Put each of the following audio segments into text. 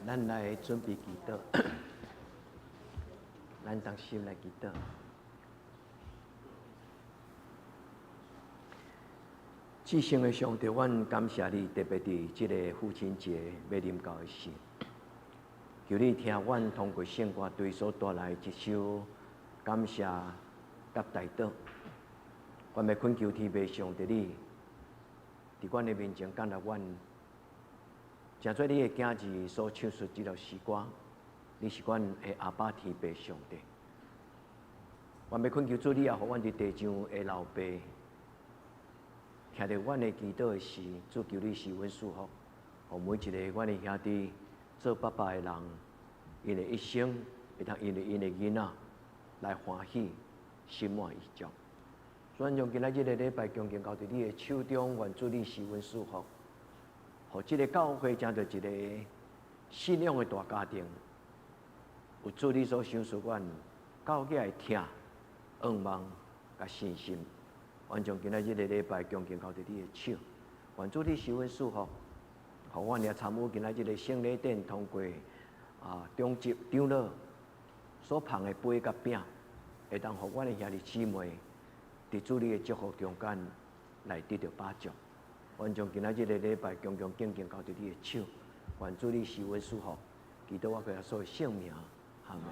咱來準備祈禱，咱同心來祈禱。至聖的上帝，阮感謝你，特別佇這个父親節欲臨到的時，求你聽阮通過聖歌隊所帶來這首感謝佮代禱。阮欲懇求天父上帝你，佇阮的面前降納阮，成做你的囝兒所唱出這首詩歌，你是阮的阿爸天父上帝。阮欲懇求主你也予阮佇地上的老爸，聽著阮的祈禱的時，主求你賜阮祝福，予每一個阮的兄弟做爸爸的人，𪜶的一生會當因為𪜶的囡仔來歡喜、心滿意足。咱將今仔這个禮拜恭敬交佇你的手中，願主你賜阮祝福，予這个教會成做一個信仰的大家庭。有主你所賞賜阮教囝的疼、仰望、佮信心。阮將今仔這个禮拜恭敬交佇你的手，願主你賜阮祝福，予阮也參與今仔這个聖禮典，通過長執長老所捧的杯佮餅，會當予阮的兄弟姊妹佇主你的祝福中間來得著飽足。阮將今仔這个禮拜恭恭敬敬交佇你的手，願主你賜阮祝福，祈禱我耶穌的聖名，阿門。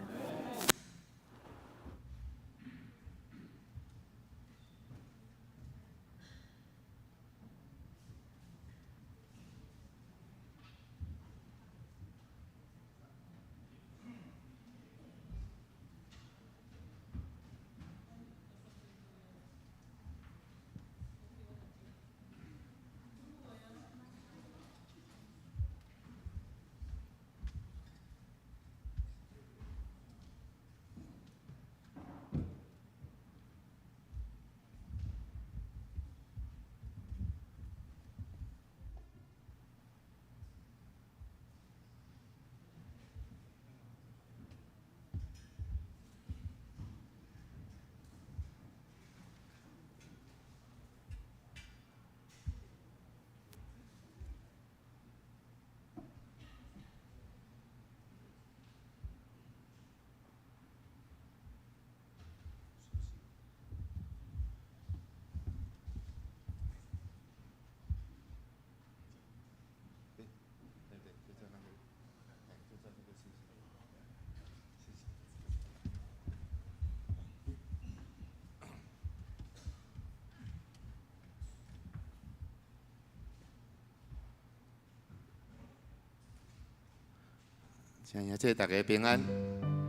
請兄弟大家平安。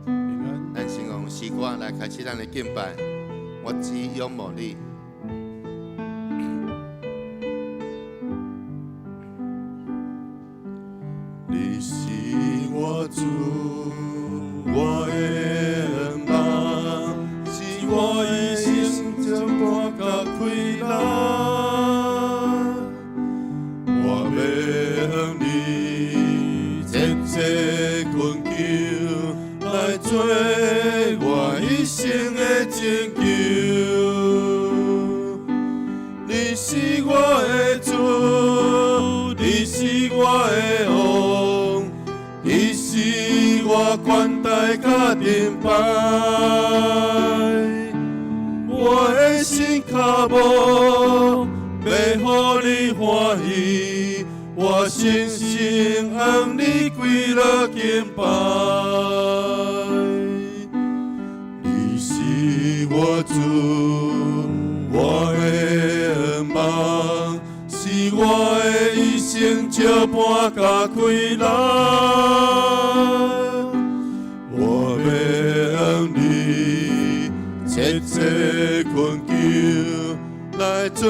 平安。咱先用詩歌來開始咱的敬拜。我只仰望你。你是我主，我的仰望，是我一生相伴佮快樂。我欲向你切切懇求，來做我一生的拯救。你是我的主，你是我的王，你是我懸台佮盾牌。我的心跤步欲予你歡喜，我深深向你跪落敬拜。你是我主，我的仰望，是我的一生相伴佮快樂。我欲向你切切懇求，來做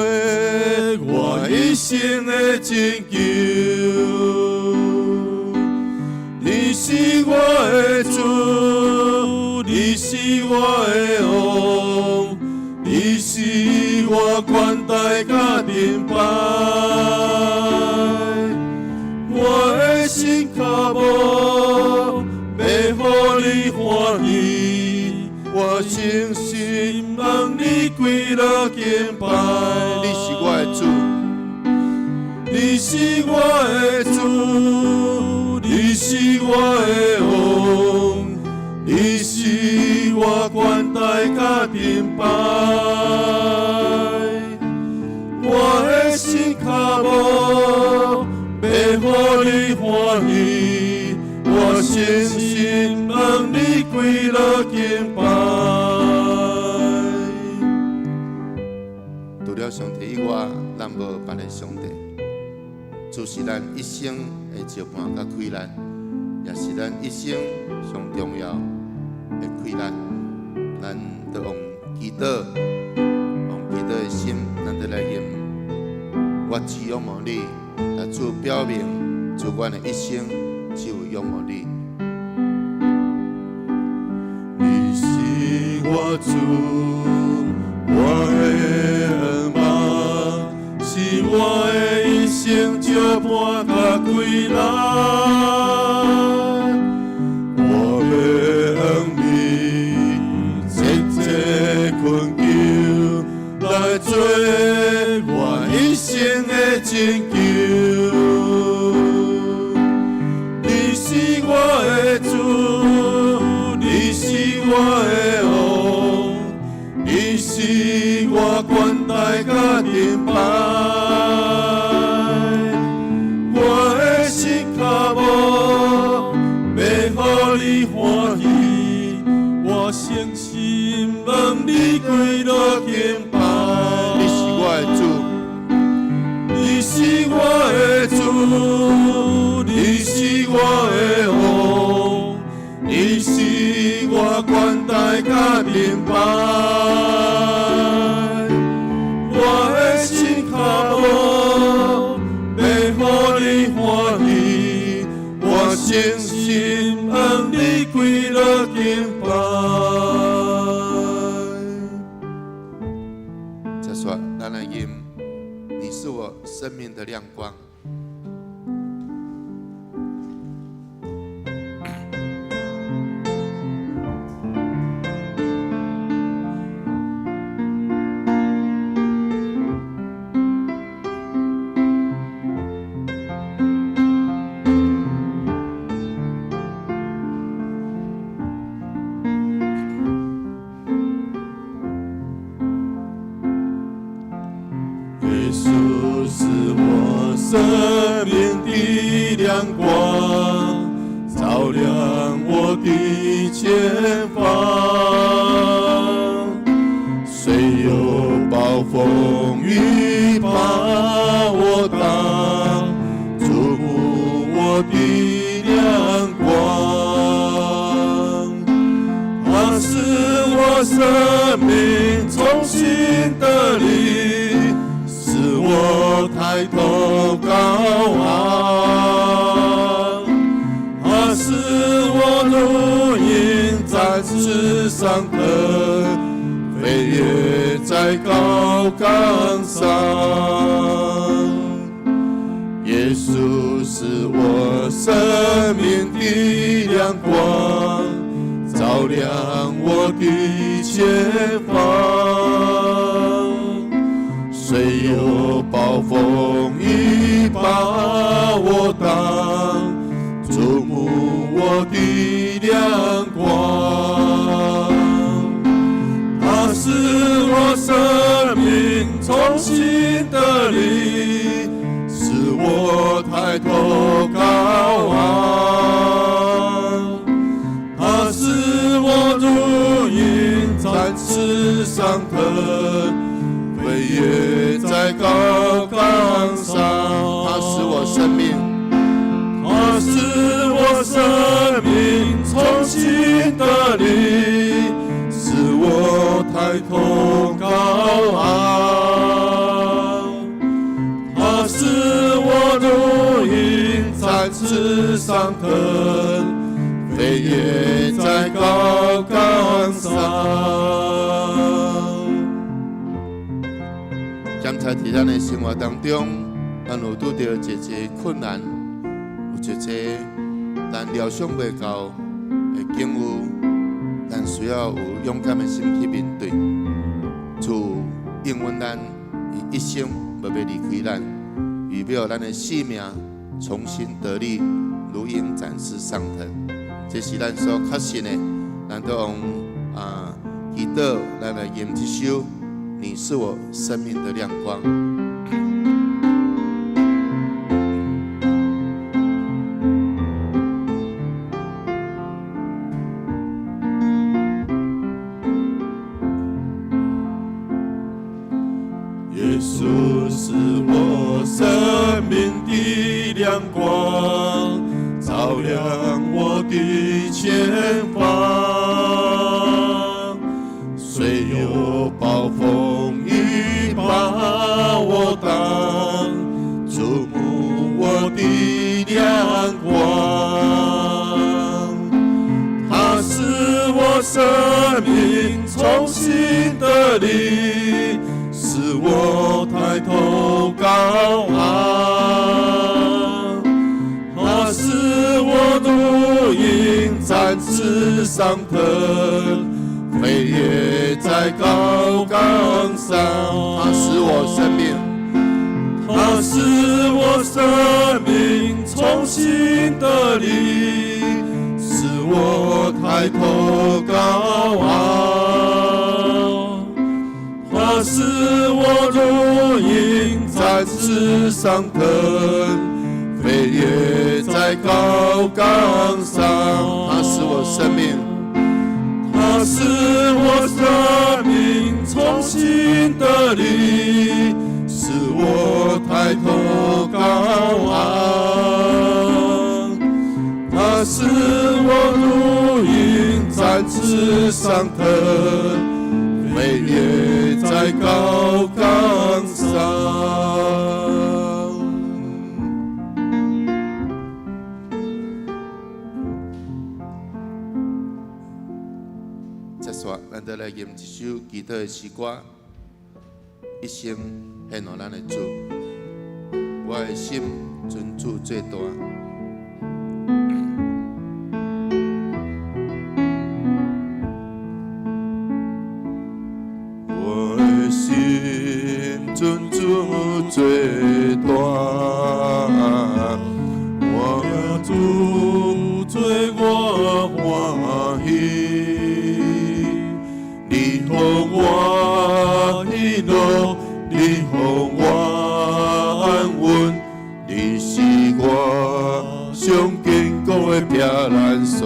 我一生的拯救。你是我的主，你是我的王，你是我懸台佮盾牌。我的心跤步欲予你歡喜，我誠心向你跪落敬拜。你是我的主，你是我的主，你是我拜。我的新跤步欲予你歡喜，我誠心向你跪落敬拜。除了上帝以外，咱無別个上帝。主是咱一生的石盤佮氣力，也是咱一生上重要的氣力。咱著用祈禱，用祈禱的心，咱著來吟。我只仰望你，來主表明，主阮的一生只有仰望你。你是我主，我的恩望，是我的一生石盤佮氣力。我欲向你切切懇求，來做我一生的拯救。你是我的主，你是我的王，你是我懸台佮盾牌。我的新跤步欲予你歡喜，我誠心向你跪落敬拜。你是我的主，你是我的主，你是我的王，你是我懸台佮盾牌。我的新跤步欲予你歡喜，我誠心向你跪落敬拜。再說，咱來吟，你是我生命的亮光。耶穌是我生命的亮光，照亮我的前方。雖有暴風雨把我擋，注目我的亮光。他使我生命重新得力，使我抬頭高昂。他使我如鷹展翅上騰，飛躍在高崗上。耶穌是我生命的亮光，照亮我的前方。雖有暴風雨把我擋，注目我的亮光。他使我生命重新得力，使我抬頭高昂。他使我如鷹展翅上騰，飛躍在高崗上。他使我生命，他使我生命重新得力，使我抬頭高昂。他使我如鷹展翅上騰，飛躍在高崗上。檢查佇咱的生活當中，咱有拄著濟濟困難，有濟濟咱料想袂到的境遇，咱需要有勇敢的心去面對。主應允咱，伊一生無欲離開咱，預備予咱的性命重新得力，如鷹展翅上騰。這是咱所確信的，咱都用祈祈禱，咱來吟這首《你是我生命的亮光》。耶穌是我生命的亮光，照亮我的前方。雖有暴風雨把我擋，注目我的亮光。他使我生命重新得力，使我抬頭高昂。他使我如鷹展翅上騰，飛躍在高崗上。他使我生命，他使我生命重新得力，使我抬頭高昂。他使我如鷹展翅上騰，飛躍在高崗上。他使我生命，他使我生命重新得力，使我抬頭高昂。他使我如鷹展翅上騰，飛躍在高崗上。接續，咱再來吟一首祈禱的詩歌，一生獻予咱的主，我的心尊主做大。我的心尊主做大，我主做我歡喜，你予我喜樂，你予我安穩，你是我上堅固的避難所。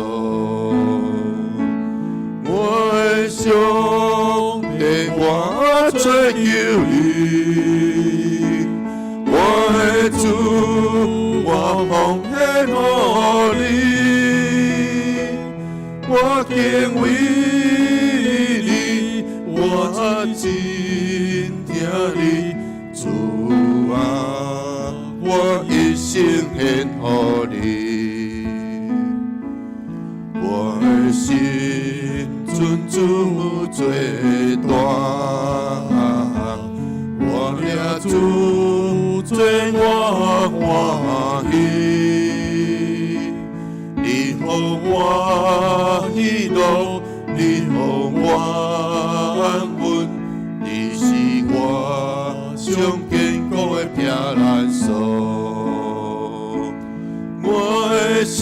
我的上帝，我追求你，我的主，我奉獻予你，我敬畏你，我真疼你，主啊，我一生獻予你。我的心尊主做大，我領主做我歡喜，你予我喜樂，你予我安穩，你是我上堅固的避難所。我的上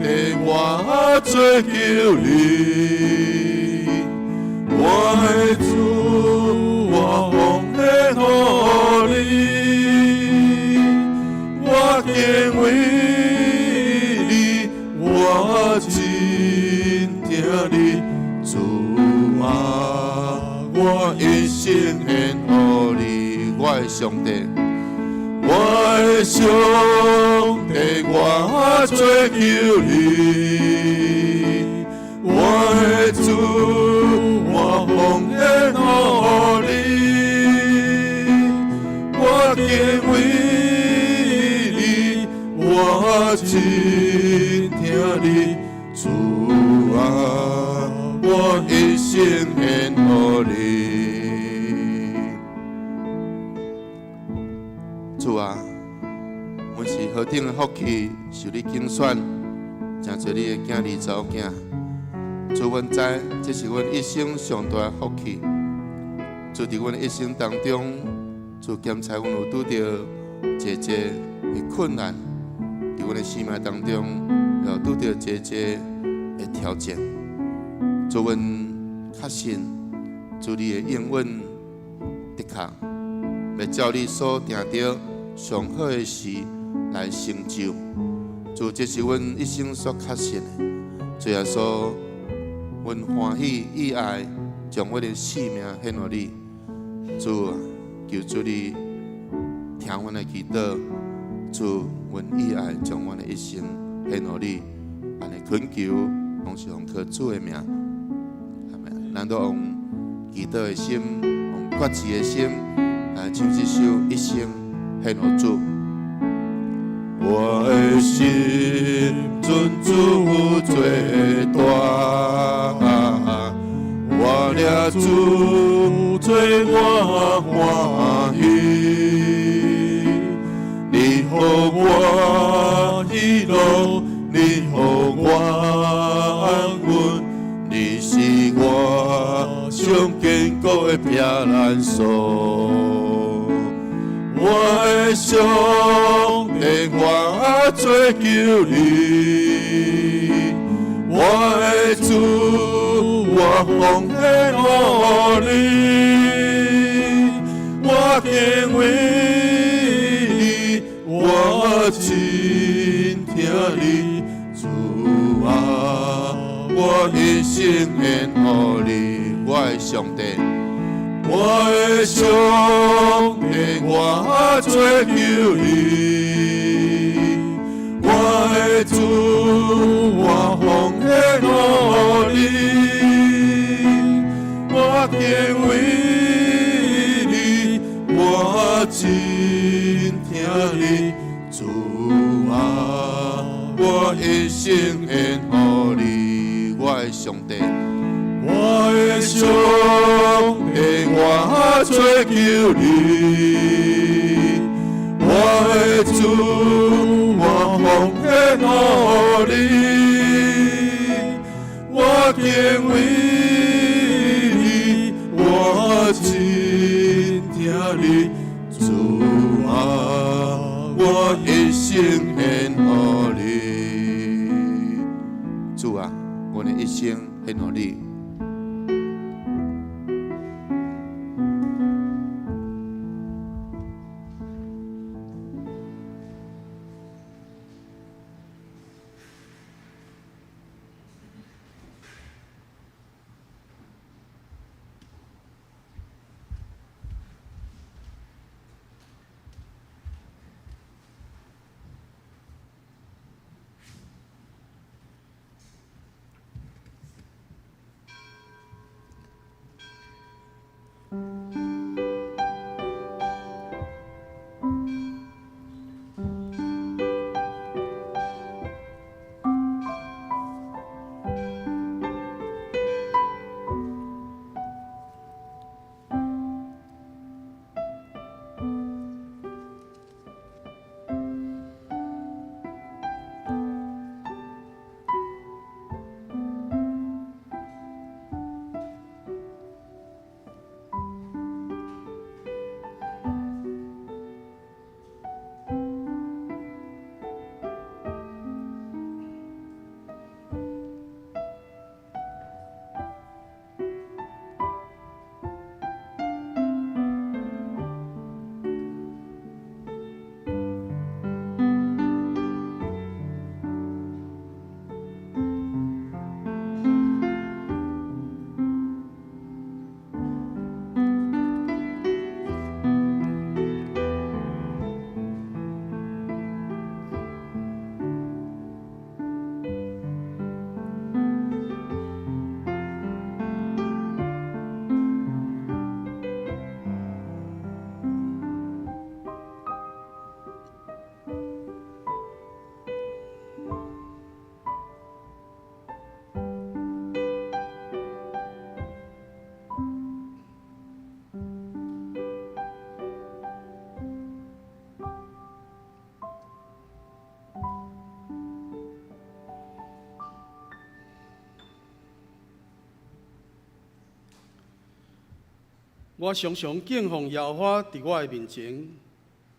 帝，我追求你，我的主，我奉獻予你，我敬畏你，我真疼你，主啊，我一生獻予你，我的上帝，我的上帝，我追求你，我的主，我奉獻予你，我敬畏你，我真疼你，主啊，我一生獻予你。主啊，阮是何等的福氣，受你揀選，成做你的囝兒查某囝。主，阮知這是阮一生上大的福氣。主，佇阮一生當中，主檢查阮有拄著濟濟的困難，佇阮的生命當中，又拄著濟濟的挑戰。主，阮確確信主你的應允的確欲照你所定著上好的時來成就。主，這是阮一生所確信的。主耶穌，阮歡喜意愛將阮的性命獻予你。主啊，求主你聽阮的祈禱。主，阮意愛將阮的一生獻予你。按呢懇求，攏是奉靠主的名。阿們。咱都用祈禱的心，用決志的心來唱這首《一生獻予主》。我的心尊主最大，我掠主做我歡喜，你予我喜樂，你予我安穩，你是我上堅固的避難所。我的上帝，我追求你，我的主，我奉獻予你，我敬畏你，我真疼你，主啊，我一生獻予你，我的上帝。我的上帝，我追求你，我的主，我奉獻予你，我敬畏你，我真疼你，主啊，我一生獻予你，我的上帝。我的上帝，我追求你，我的主，我奉獻予你，我敬畏你，我真疼你，主啊，我一生獻予你，主啊，我的一生獻予你。我常常敬奉耶和華佇我的面前，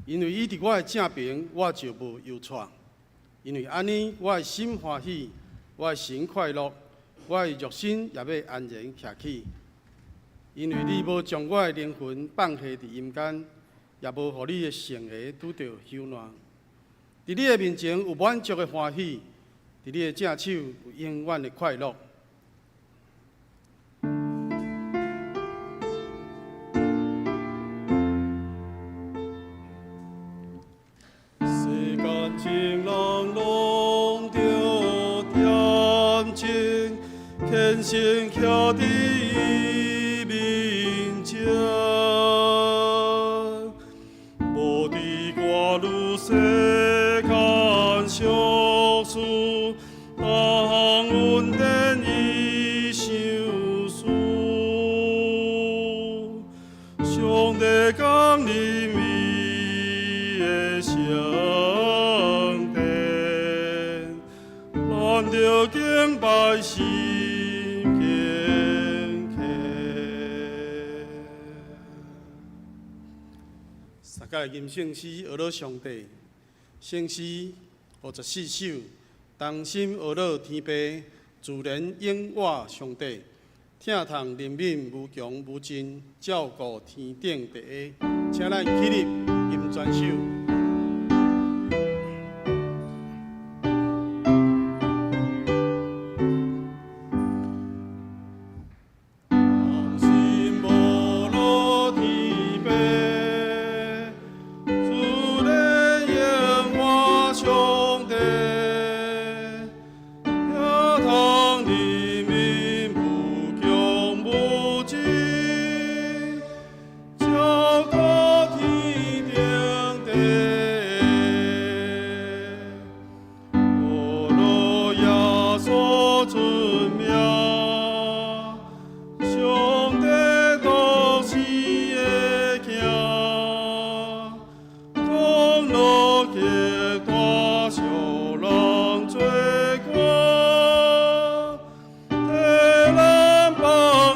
因為伊佇我的正爿，我就無憂掣。因為按呢，我的心歡喜，我的神快樂，我的肉身也欲安然徛起，因為你無將我的靈魂放下佇陰間，也無予你的聖的拄著朽爛。佇你的面前有滿足的歡喜，佇你的正手有永遠的快樂。世間情人攏著恬靜，虔誠徛佇伊面前，無佇掛慮世間俗事，逐項恩典伊賞賜。上帝降臨伊的聖殿，咱著敬拜心敬虔。三個吟聖詩，學樂上帝，聖詩54首，同心學樂天父，自然永活上帝，疼痛憐憫無窮無盡，照顧天頂第一，請咱起立吟全首。同心無樂天父，自然永活上帝，疼痛憐憫無窮無盡，照顧天頂第一，學樂耶穌尊名。上帝獨生的囝，功勞極大，小人罪過，替咱放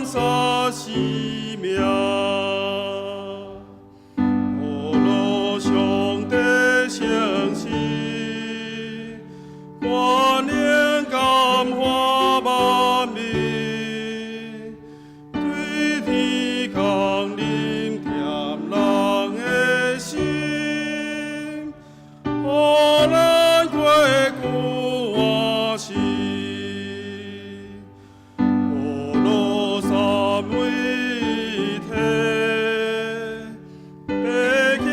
捨生命。學樂上帝聖神，權能感化萬民，對天降臨恬人的心，予咱過久安息。學樂三位一體，白行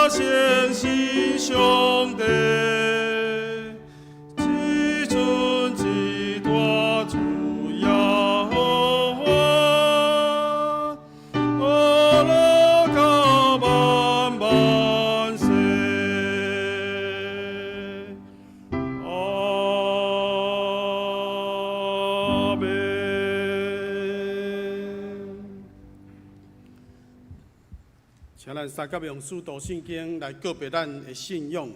聖神上帝，至尊至大主耶和華，學樂到萬萬世。阿們。請咱三甲用使徒信經來告白咱的信仰。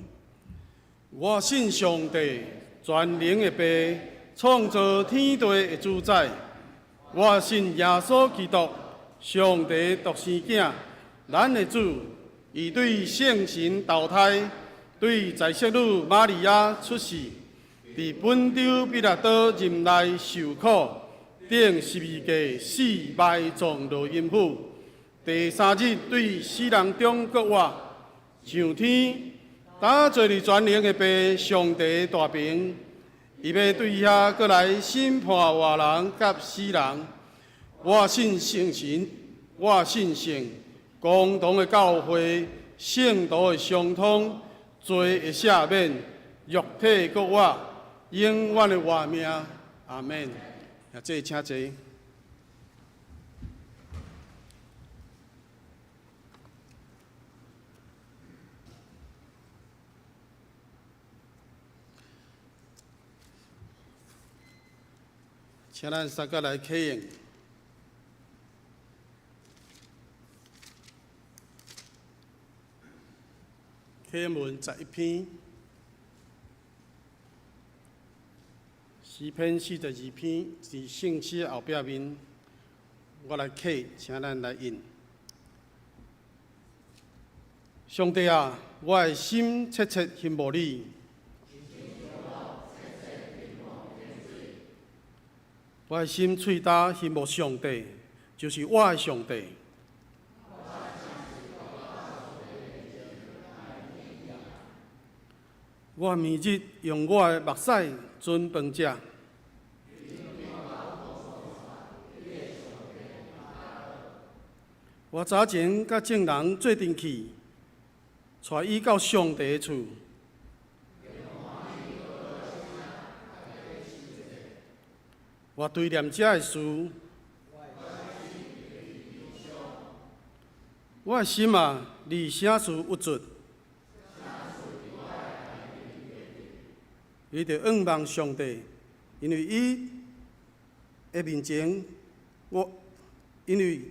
我信上帝，全能的父，創造天地的主宰。我信耶穌基督，上帝獨生囝，咱的主，伊對聖神投胎，對在聖女瑪利亞出世，佇本丟彼拉多任內受苦，釘十字架死埋葬落陰府，第三日對死人中復活，上天，搭坐佇全能的父上帝大爿，伊欲對遐閣來審判活人佮死人。我信聖神，我信聖共同的教會，聖徒的相通，罪的赦免，肉體復活，永遠的活命。阿們。啊，這請坐。請咱三個來啟應。啟應文11篇，詩篇42篇，佇聖詩後壁面，我來啟，請咱來印。上帝啊，我的心切切欣慕你。我的心喙焦欣慕上帝，就是我的上帝。我明日用我的目屎准飯食。我早前佮眾人做陣去，帶伊到上帝的厝。我追念這个事，我的心啊，你啥事鬱卒？你著仰望上帝，因為伊的面前，我因為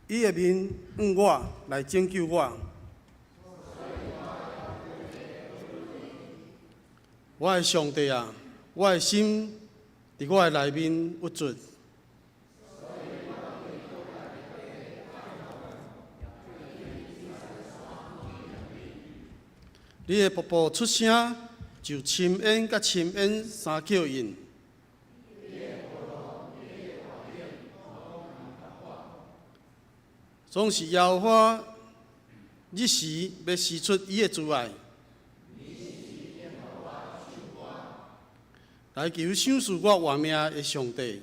伊的面向我來拯救我。我的上帝啊，我的心佇我的內面鬱卒。你的瀑布出聲，就深淵佮深淵相叫應。總是耶和華日時欲施出伊的慈愛，來求賞賜我活命的上帝。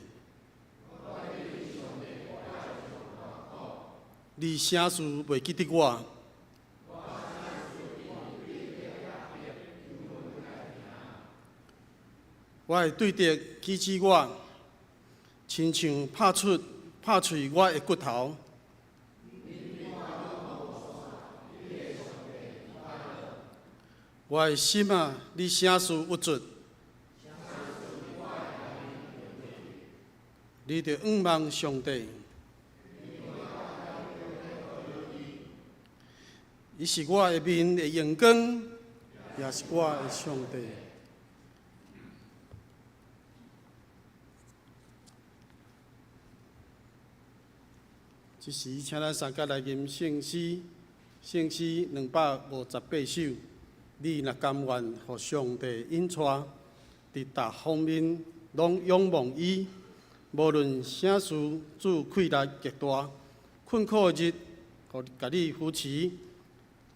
你啥事袂記得我？我的對敵拒止我，親像拍出拍碎我的骨頭。我的心啊，你啥事鬱卒？你著仰望上帝，伊是我的面的榮光，也是我的上帝。這時，請咱三甲來吟聖詩，聖詩258首。你若甘願予上帝引帶，佇逐方面攏仰望伊，無論啥事主氣力極大，困苦的日，予共你扶持。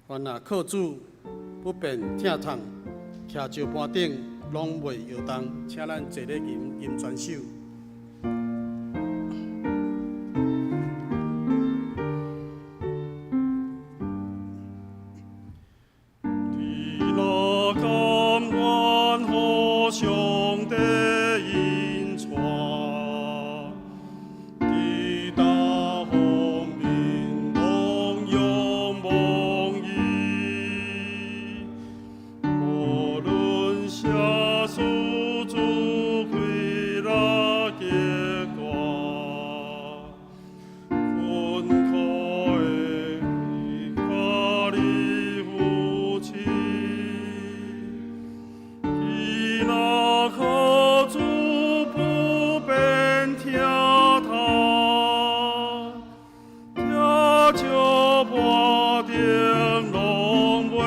凡若靠主不變疼痛，徛石盤頂攏袂搖動。請咱坐咧吟吟全首。你若甘願予上帝引帶，佇逐方面攏仰望伊，無論啥事主氣力極大，困苦的日共你扶持。伊若靠主不變疼痛，徛石盤頂攏袂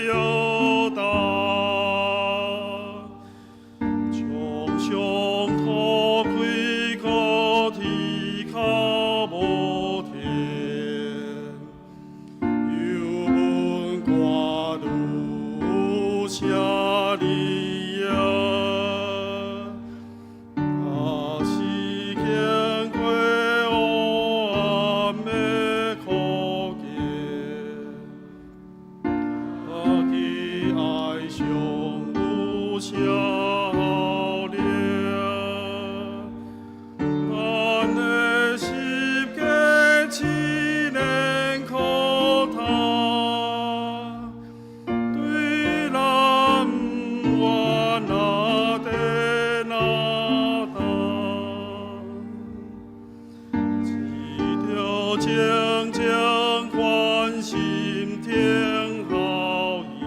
搖動。創傷塗開闊天跤無停，油門趕愈車哩呀。若是經過黑暗的苦境，莫去哀傷有啥好料？咱的十架試煉苦痛，對咱毋願那地那重。只著靜靜關心聽候伊，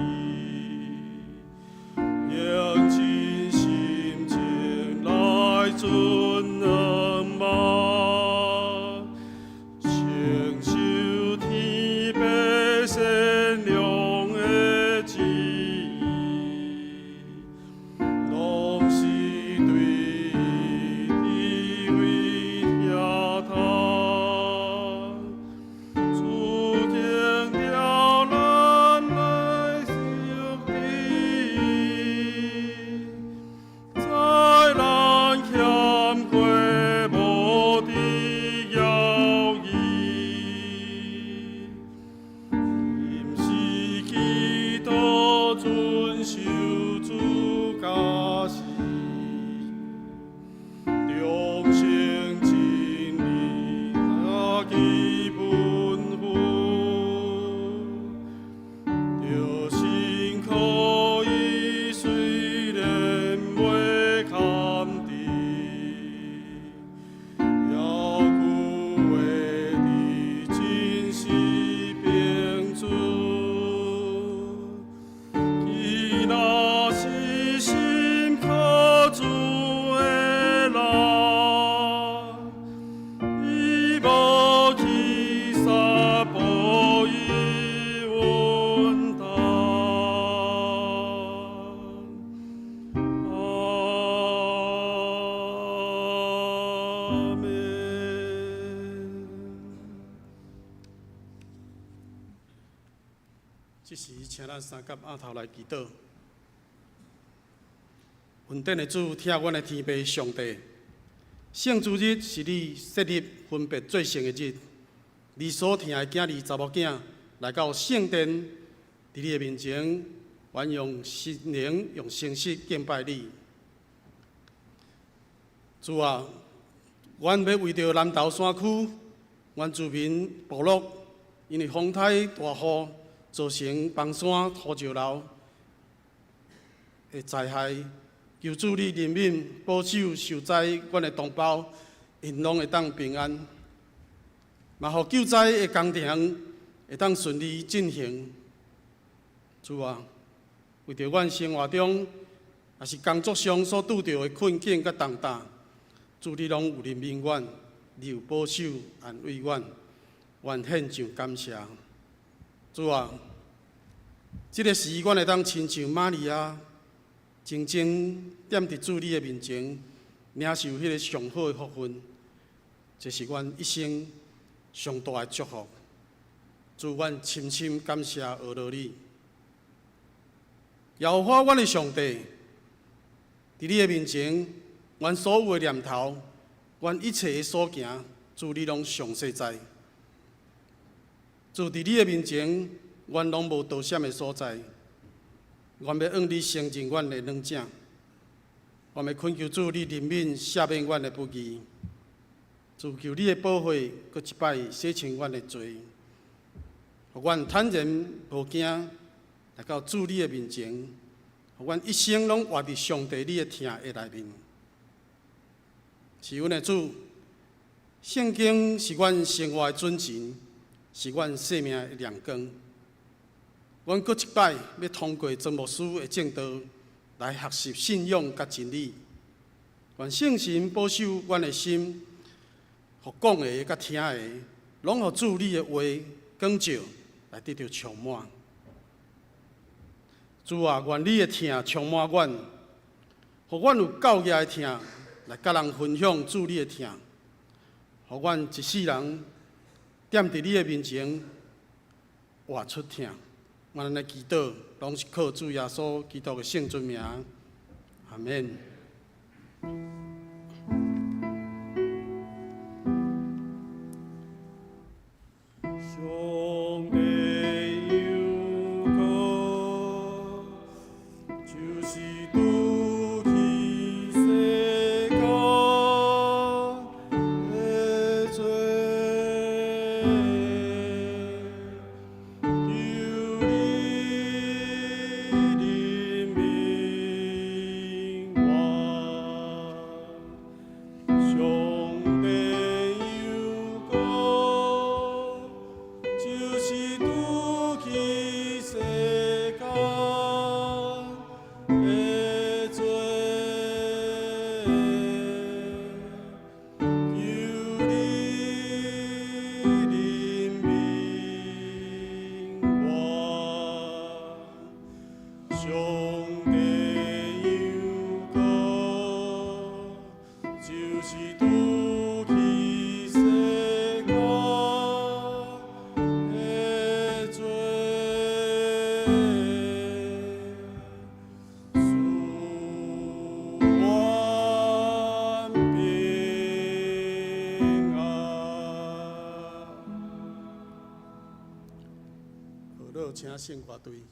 用一受主教示，忠誠真理謹記吩咐，著信靠伊雖然袂堪治，猶舊會佇真實憑主。伊若是信靠主的人，伊無去殺無伊穩當。阿們。這時，請咱三甲阿頭來祈禱。雲頂的主，疼阮的天父上帝，聖主日是你設立分別做聖的日。你所疼的囝兒查某囝來到聖殿，佇你的面前，阮用心靈、用誠實敬拜你。主啊，阮欲為著南投山區原住民部落，因為風颱大雨造成崩山土石流的災害，求主你憐憫保守受災阮的同胞，𪜶攏會當平安，嘛予救災的工程會當順利進行。主啊，為著阮生活中，抑是工作上所拄著的困境佮重擔，主你攏有憐憫阮，你有保守安慰阮，阮獻上感謝。主啊，這个時阮會當親像瑪利亞，靜靜踮佇主你的面前，領受彼个上好的福分，這是阮一生上大的祝福。主，阮深深感謝阿羅你。耶和華阮的上帝，佇你的面前，阮所有的念頭，阮一切的所行，主你攏詳細知。主，佇你的面前，阮攏無躲閃的所在。阮欲向你承認阮的軟正，阮欲懇求主你憐憫赦免阮的不義。主，求你的寶血，閣一擺洗清阮的罪，予阮坦然無驚來到主你的面前，予阮一生攏活佇上帝你的疼的內面。是阮的主，聖經是阮生活的準繩，是阮生命的亮光。阮閣一擺欲通過曾牧師的證道來學習信仰佮真理。願聖神保守阮的心，予講的佮聽的，攏予主你的話光照來得著充滿。主啊，願你的疼充滿阮，予阮有夠額的疼來佮人分享主你的疼，予阮一世人踮佇你的面前活出疼。阮按呢祈禱，攏是靠主耶穌基督的聖尊名。阿們。上帝有國，就是拄去世間的罪。求你憐憫我，上帝有國，就是拄去世間的罪。求你憐憫我，上帝有國，就是拄去世間的罪。賜阮平安。好，請聖歌隊。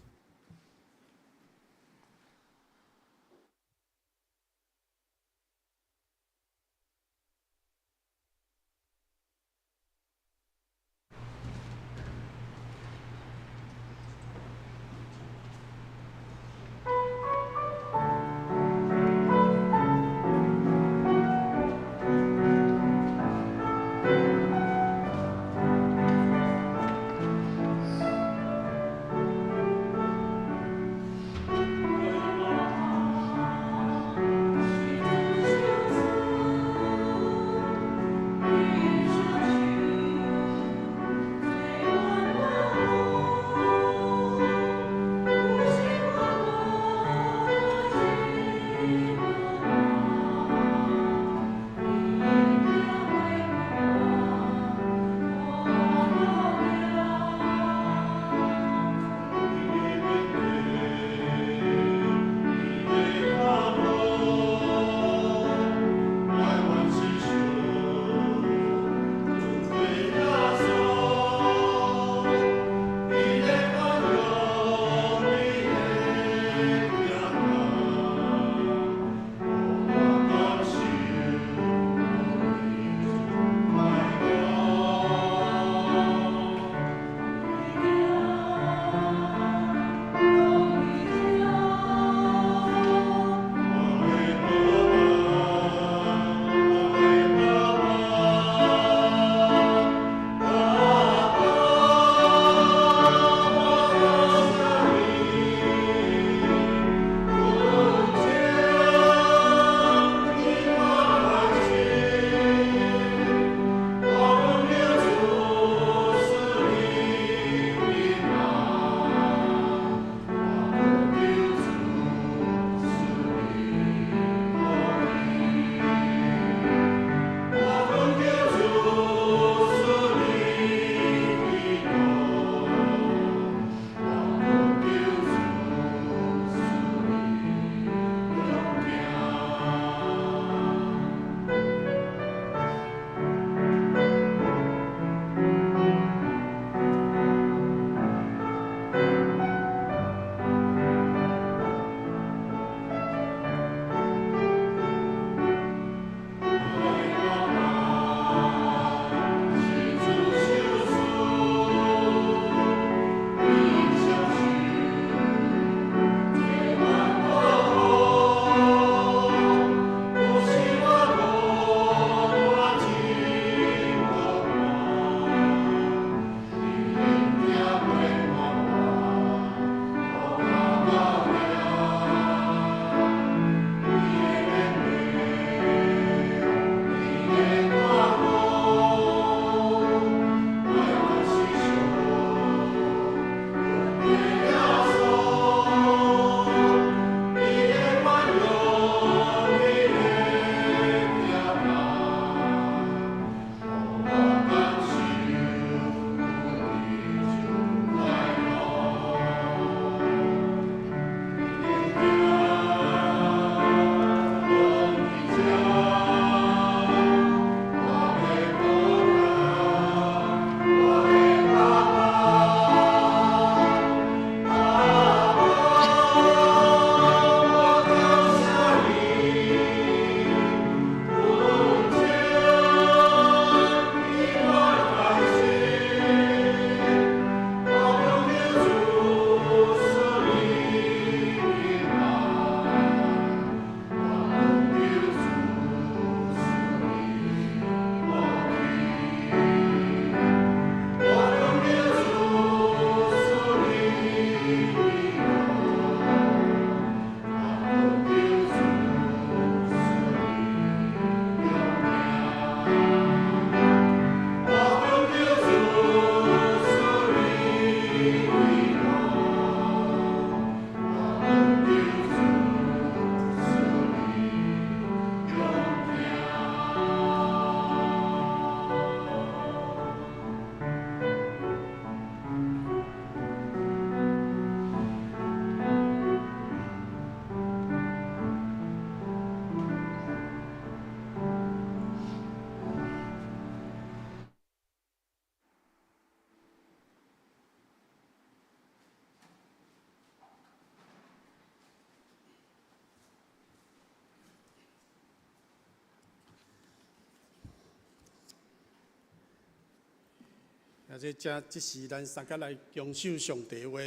啊，這這這時咱三個來恭守上帝話。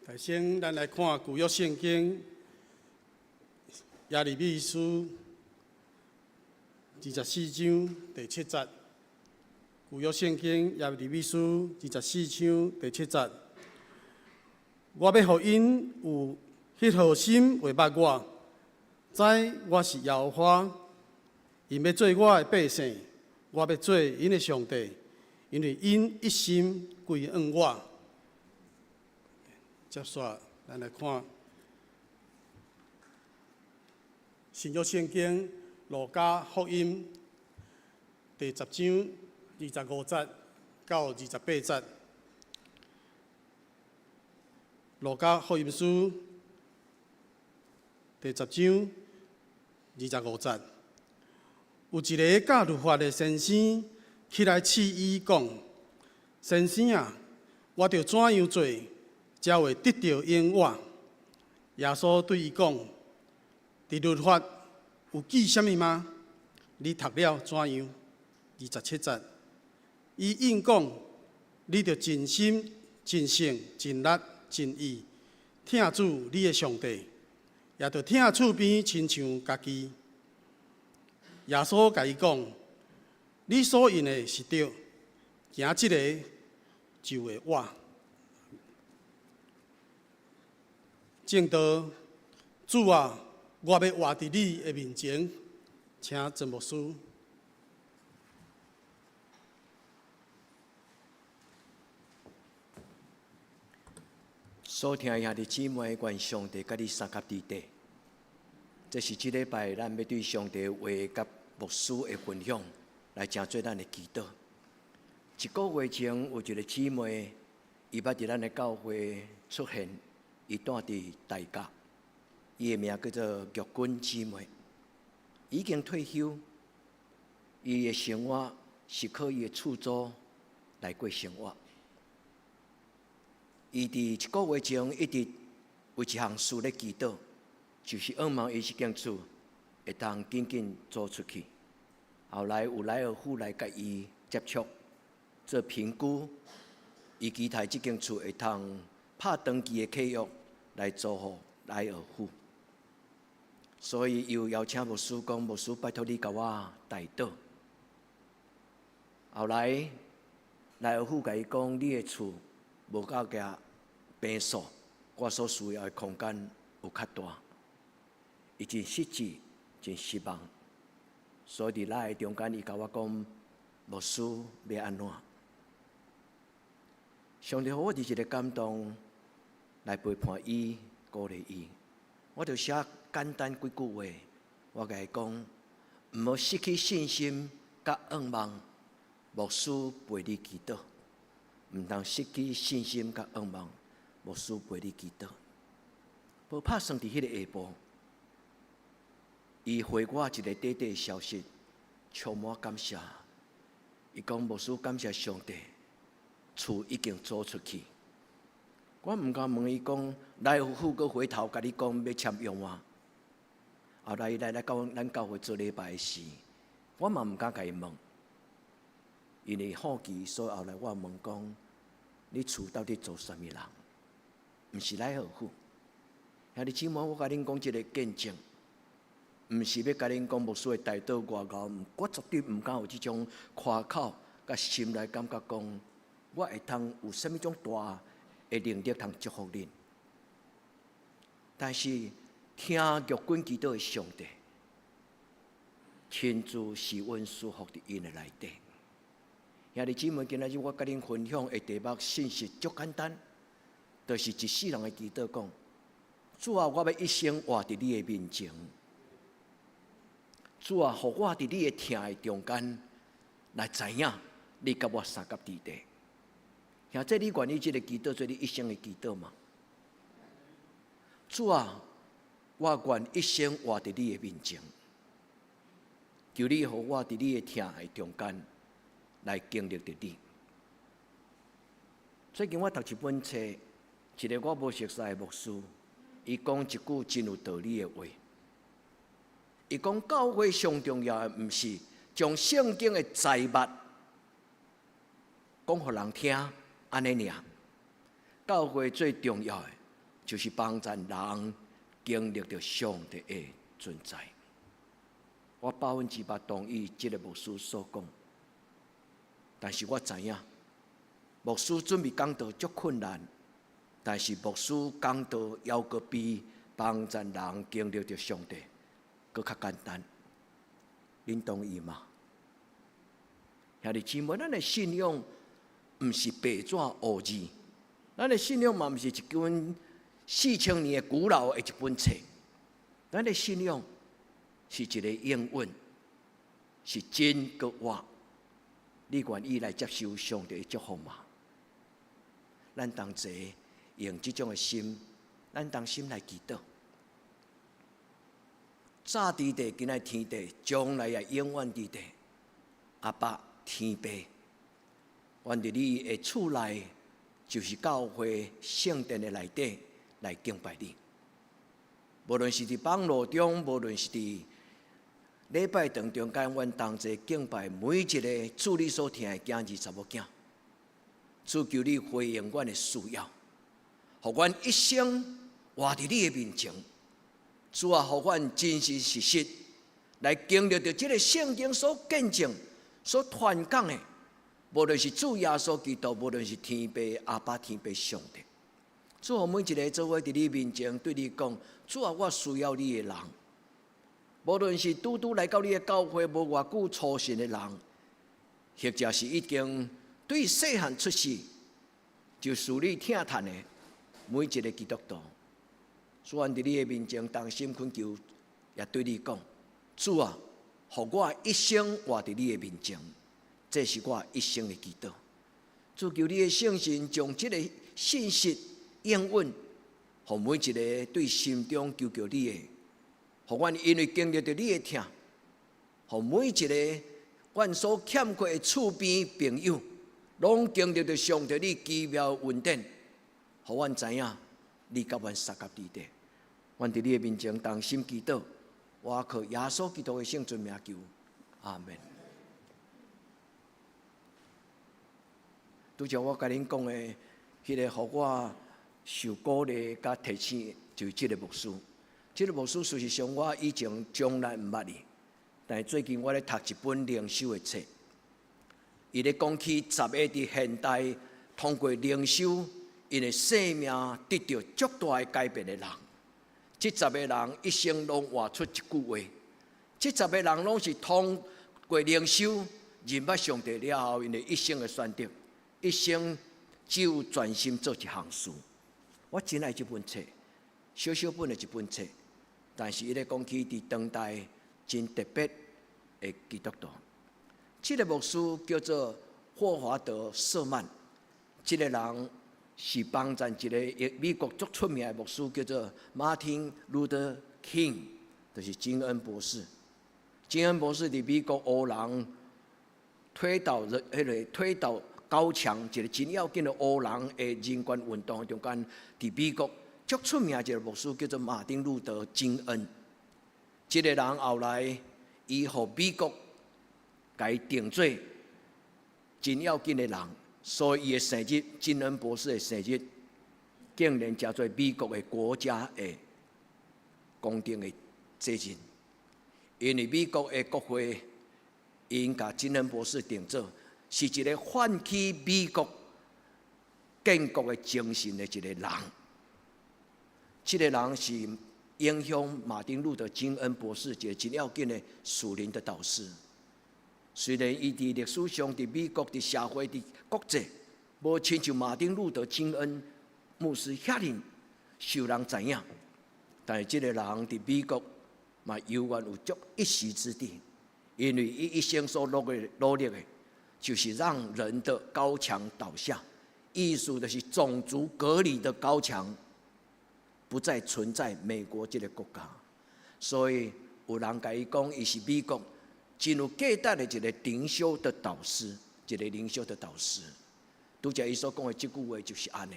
首先，咱來看舊約聖經耶利米書24章第7節。舊約聖經耶利米書二十四章第七節，我欲予𪜶有彼號心會捌我，知我是耶和華。𪜶欲做我的百姓，我欲做𪜶的上帝，因為𪜶一心歸向我。接續，咱來看新約聖經路加福音第10章25節到28節。路加福音書第十章二十五節，有一个教律法的先生起來試伊講：先生啊，我著怎樣做，才會得著永活？耶穌對伊講：佇律法有記啥物嗎？你讀了怎樣？27節，伊應講：你著盡心、盡性、盡力、盡意，疼主你的上帝，也著疼厝邊親像家己。耶穌共伊講：你所應的是對，行這个就會活。證道，主啊，我欲活佇你的面前，請曾牧師。所聽的兄弟姊妹，願上帝佮你相佮佇底。這是這禮拜咱欲對上帝話佮牧師的分享，來成做咱的祈禱。一個月前有一個姊妹，伊捌佇咱的教會出現，伊住佇大甲，伊的名叫做玉君姊妹，已經退休，伊的生活是靠伊的厝租來過生活。伊佇一個月前一直為一項事咧祈禱，就是向望伊這間厝會當緊緊租出去。後來有萊爾富來共伊接觸做評估，伊期待這間厝會當拍長期的契約來租予萊爾富。所以伊有邀請牧師講：牧師，拜託你共我代禱。後來萊爾富共伊講：你的厝無夠額坪數，我所需要的空間有較大。伊真失志，真失望。所以佇那个中間，伊共我講：牧師欲按怎？上帝予我佇一個感動來陪伴伊，鼓勵伊。我就寫簡單幾句話，我共伊講：毋好失去信心佮向望，牧師陪你祈禱。毋通失去信心佮向望，牧師陪你祈禱。無拍算佇彼个下晡，伊回我一个短短的消息，充滿感謝。伊講牧師感謝上帝，厝已經租出去。我毋敢問伊講，來福閣回頭共你講欲簽約嗎？後來伊來來到咱教會做禮拜的時，我嘛毋敢共伊問，因為好奇，所以後來我問講：你厝到底租啥物人？毋是來好富。兄弟姊妹，我共恁講這个見證，毋是欲共恁講牧師的代禱偌𠢕，我絕對毋敢有這種誇口，佮心內感覺講，我會通有啥物種大的能力通祝福恁。但是聽玉君祈禱的上帝，親自施恩賜福佇𪜶的內底。兄弟姊妹，今仔日我佮恁分享的題目信息足簡單，就是一世人的祈禱講：主啊，我欲一生活佇你的面前。主啊，予我佇你的疼的中間來知影你佮我相佮佇底。兄弟，你願意這个祈禱做你一生的祈禱嗎？主啊，我願一生活佇你的面前，求你予我佇你的疼的中間來經歷著你。最近我讀一本冊，一个我無熟似的牧師，伊講一句真有道理的話。伊講教會上重要的，毋是將聖經的財物講予人聽，按呢爾。教會最重要的，就是幫助人經歷著上帝的存在。我100%同意這个牧師所講，但是我知影牧師準備講道足困難，但是牧師講道猶閣比幫助人經歷著上帝閣較簡單。恁同意嗎？兄弟姊妹，咱的信仰毋是白紙烏字，咱的信仰嘛毋是一本4000年的古老的一本冊，咱的信仰是一个應允，是真閣活。你願意來接受上帝的祝福嗎？咱同齊用這種的心，咱同心來祈禱。早佇地，今仔天地，將來也永遠佇地。阿爸天父，願佇你的厝內，就是教會聖殿的內底來敬拜你。無論是佇網路中，無論是佇禮拜堂中間，阮同齊敬拜每一个主你所疼的囝兒查某囝。主求你回應阮的需要，予阮一生活佇你的面前。主啊，予阮真真實實來經歷著這个聖經所見證、所傳講的，無論是主耶穌基督，無論是天父阿爸、天父上帝。主啊，每一个做伙佇你面前對你講，主啊，我需要你的人。無論是拄拄來到你的教會無偌久初信的人，或者是已經對細漢出世就受你疼疼的每一个基督徒，主啊，佇你的面前同心懇求，也對你講：主啊，予我一生活佇你的面前，這是我一生的祈禱。主求你的聖神將這个信息應允，予每一个對心中求求你的，予阮因為經歷著你的疼，予每一个阮所欠缺的厝邊朋友，攏經歷著上帝你奇妙恩典，予阮知影你佮阮相佮佇底。阮佇你的面前同心祈禱，我靠耶穌基督的聖尊名求，阿門。拄才我共恁講的，彼个予我受鼓勵佮提醒，就是這个牧師。這个牧師事實上我以前從來毋捌伊，但是最近我咧讀一本靈修的冊，伊咧講起十个佇現代通過靈修，𪜶的生命得著足大的改變的人。這十个人一生攏活出一句話，這十个人攏是通過靈修認捌上帝了後，𪜶的一生的選擇，一生只有專心做一項事。我真愛這本冊，小小本的一本冊，但是伊咧講起佇當代真特別的基督徒。這個牧師叫做霍華德·瑟曼，這个人是幫贊一个美國足出名的牧師，叫做馬丁·路德·金，就是金恩博士。金恩博士佇美國黑人推倒人，彼个推倒高牆，一个真要緊的黑人的人權運動中間，佇美國足出名一个牧師叫做馬丁·路德·金恩。這个人後來伊予美國共伊定做真要緊的人，所以伊的生日，金恩博士的生日，竟然成做美國的國家的公定的節日。因為美國的國會𪜶共金恩博士定做是一个喚起美國建國的精神的一个人。這个人是影響馬丁路德金恩博士一个真要緊的屬靈的導師。雖然伊佇歷史上、佇美國、佇社會、佇國際，無親像馬丁路德金恩牧師遐爾受人知影，但是這个人佇美國嘛猶原有足一席之地，因為伊一生所努力的，就是讓人的高牆倒下，意思就是種族隔離的高牆不再存在美國這个國家，所以有人共伊講，伊是美國真有價值的一个靈修的導師，一个靈修的導師。拄才伊所講的這句話就是按呢。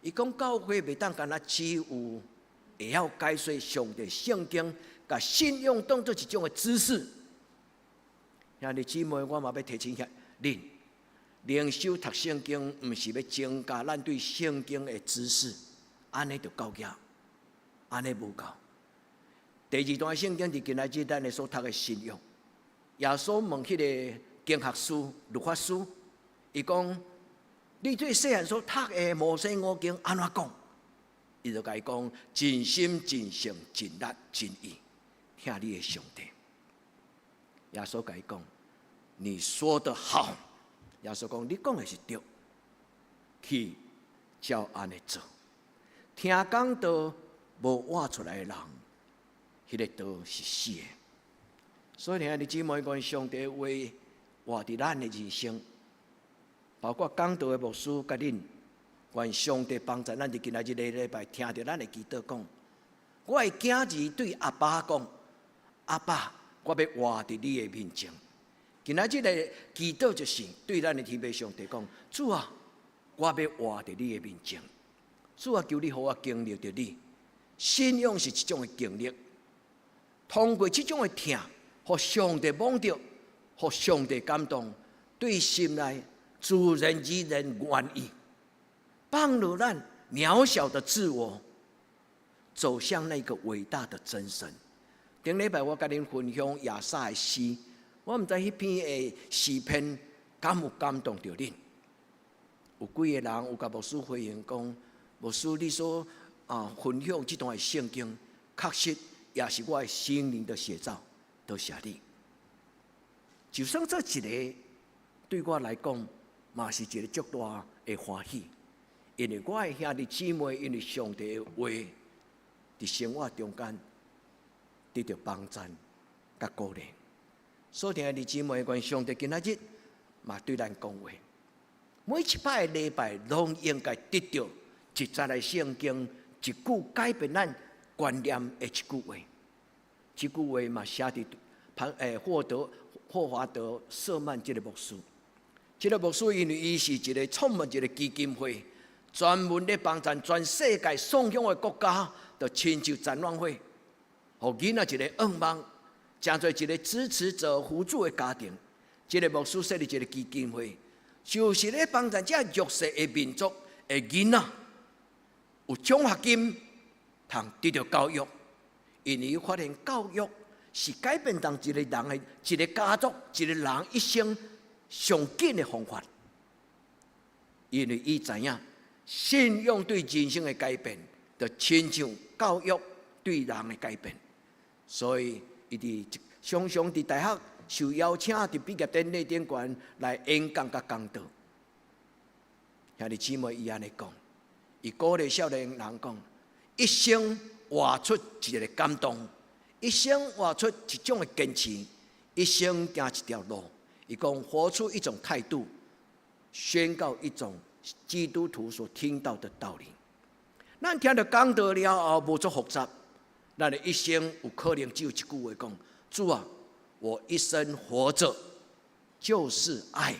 伊講教會袂當干焦只有會曉解說上帝聖經共信仰當做一種的知識。兄弟姊妹，我嘛欲提醒下恁，靈修讀聖經，毋是欲增加咱對聖經的知識，按呢就夠額，按呢無夠。第二段聖經佇今仔日咱的所讀的信仰，耶穌問彼个經學師、律法師，伊講：你對細漢所讀的摩西五經按怎講？伊就共伊講：盡心、盡性、盡力、盡意，疼你的上帝。耶穌共伊講：你說得好。耶穌講：你講的是對，去照按呢做。聽講道無活出來的人，彼个道是死的。所以兄弟姊妹，願上帝話活佇咱的人生，包括講道的牧師佮恁，願上帝幫助咱佇今仔日禮拜聽著咱的祈禱講，我的囝兒對阿爸講：阿爸，我欲活佇你的面前。今仔日的祈禱就是對咱的天父上帝講：主啊，我欲活佇你的面前。主啊，求你予我經歷著你。信仰是一種的經歷，通過這種的疼，予上帝摸著，予上帝感動，對心內自然而然願意幫助咱渺小的自我，走向那個偉大的真神。頂禮拜我佮恁分享亞薩的詩，我毋知彼篇的詩篇敢有感動著恁。有幾個人有共牧師回應講，牧師你所分享這段的聖經，確實也是我的心靈的寫照。多謝你。就算這一个對我來講，嘛是一個足大的歡喜，因為我的兄弟姊妹，因為上帝的話，佇生活中間得著幫贊佮鼓勵。所以兄弟姊妹，願上帝今仔日嘛對咱講話。每一擺的禮拜，攏應該得著一節的聖經，一句改變咱觀念的一句話。這句話嘛寫佇潘霍德霍華德瑟曼這个牧師。這个牧師因為伊是一个創辦一个基金會，專門咧幫助全世界喪鄉的國家，就親像展望會，予囡仔一个願望，成做一个支持者輔助的家庭。這个牧師設立一个基金會，就是咧幫助這弱勢的民族的囡仔，有獎學金，通得著教育。因為伊發現教育是改變當一個人的一个家族、一个人一生上緊的方法。因為伊知影信仰對人生的改變，就親像教育對人的改變。所以，伊佇常常佇大學受邀請佇畢業典禮頂懸來演講佮講道。兄弟姊妹，伊按呢講，伊鼓勵少年人講，一生活出一个感動，一生活出一種的堅持，一生行一條路。伊講活出一種態度，宣告一種基督徒所聽到的道理。咱聽著講道了後，無足複雜，咱的一生有可能只有一句話講：主啊，我一生活著就是愛。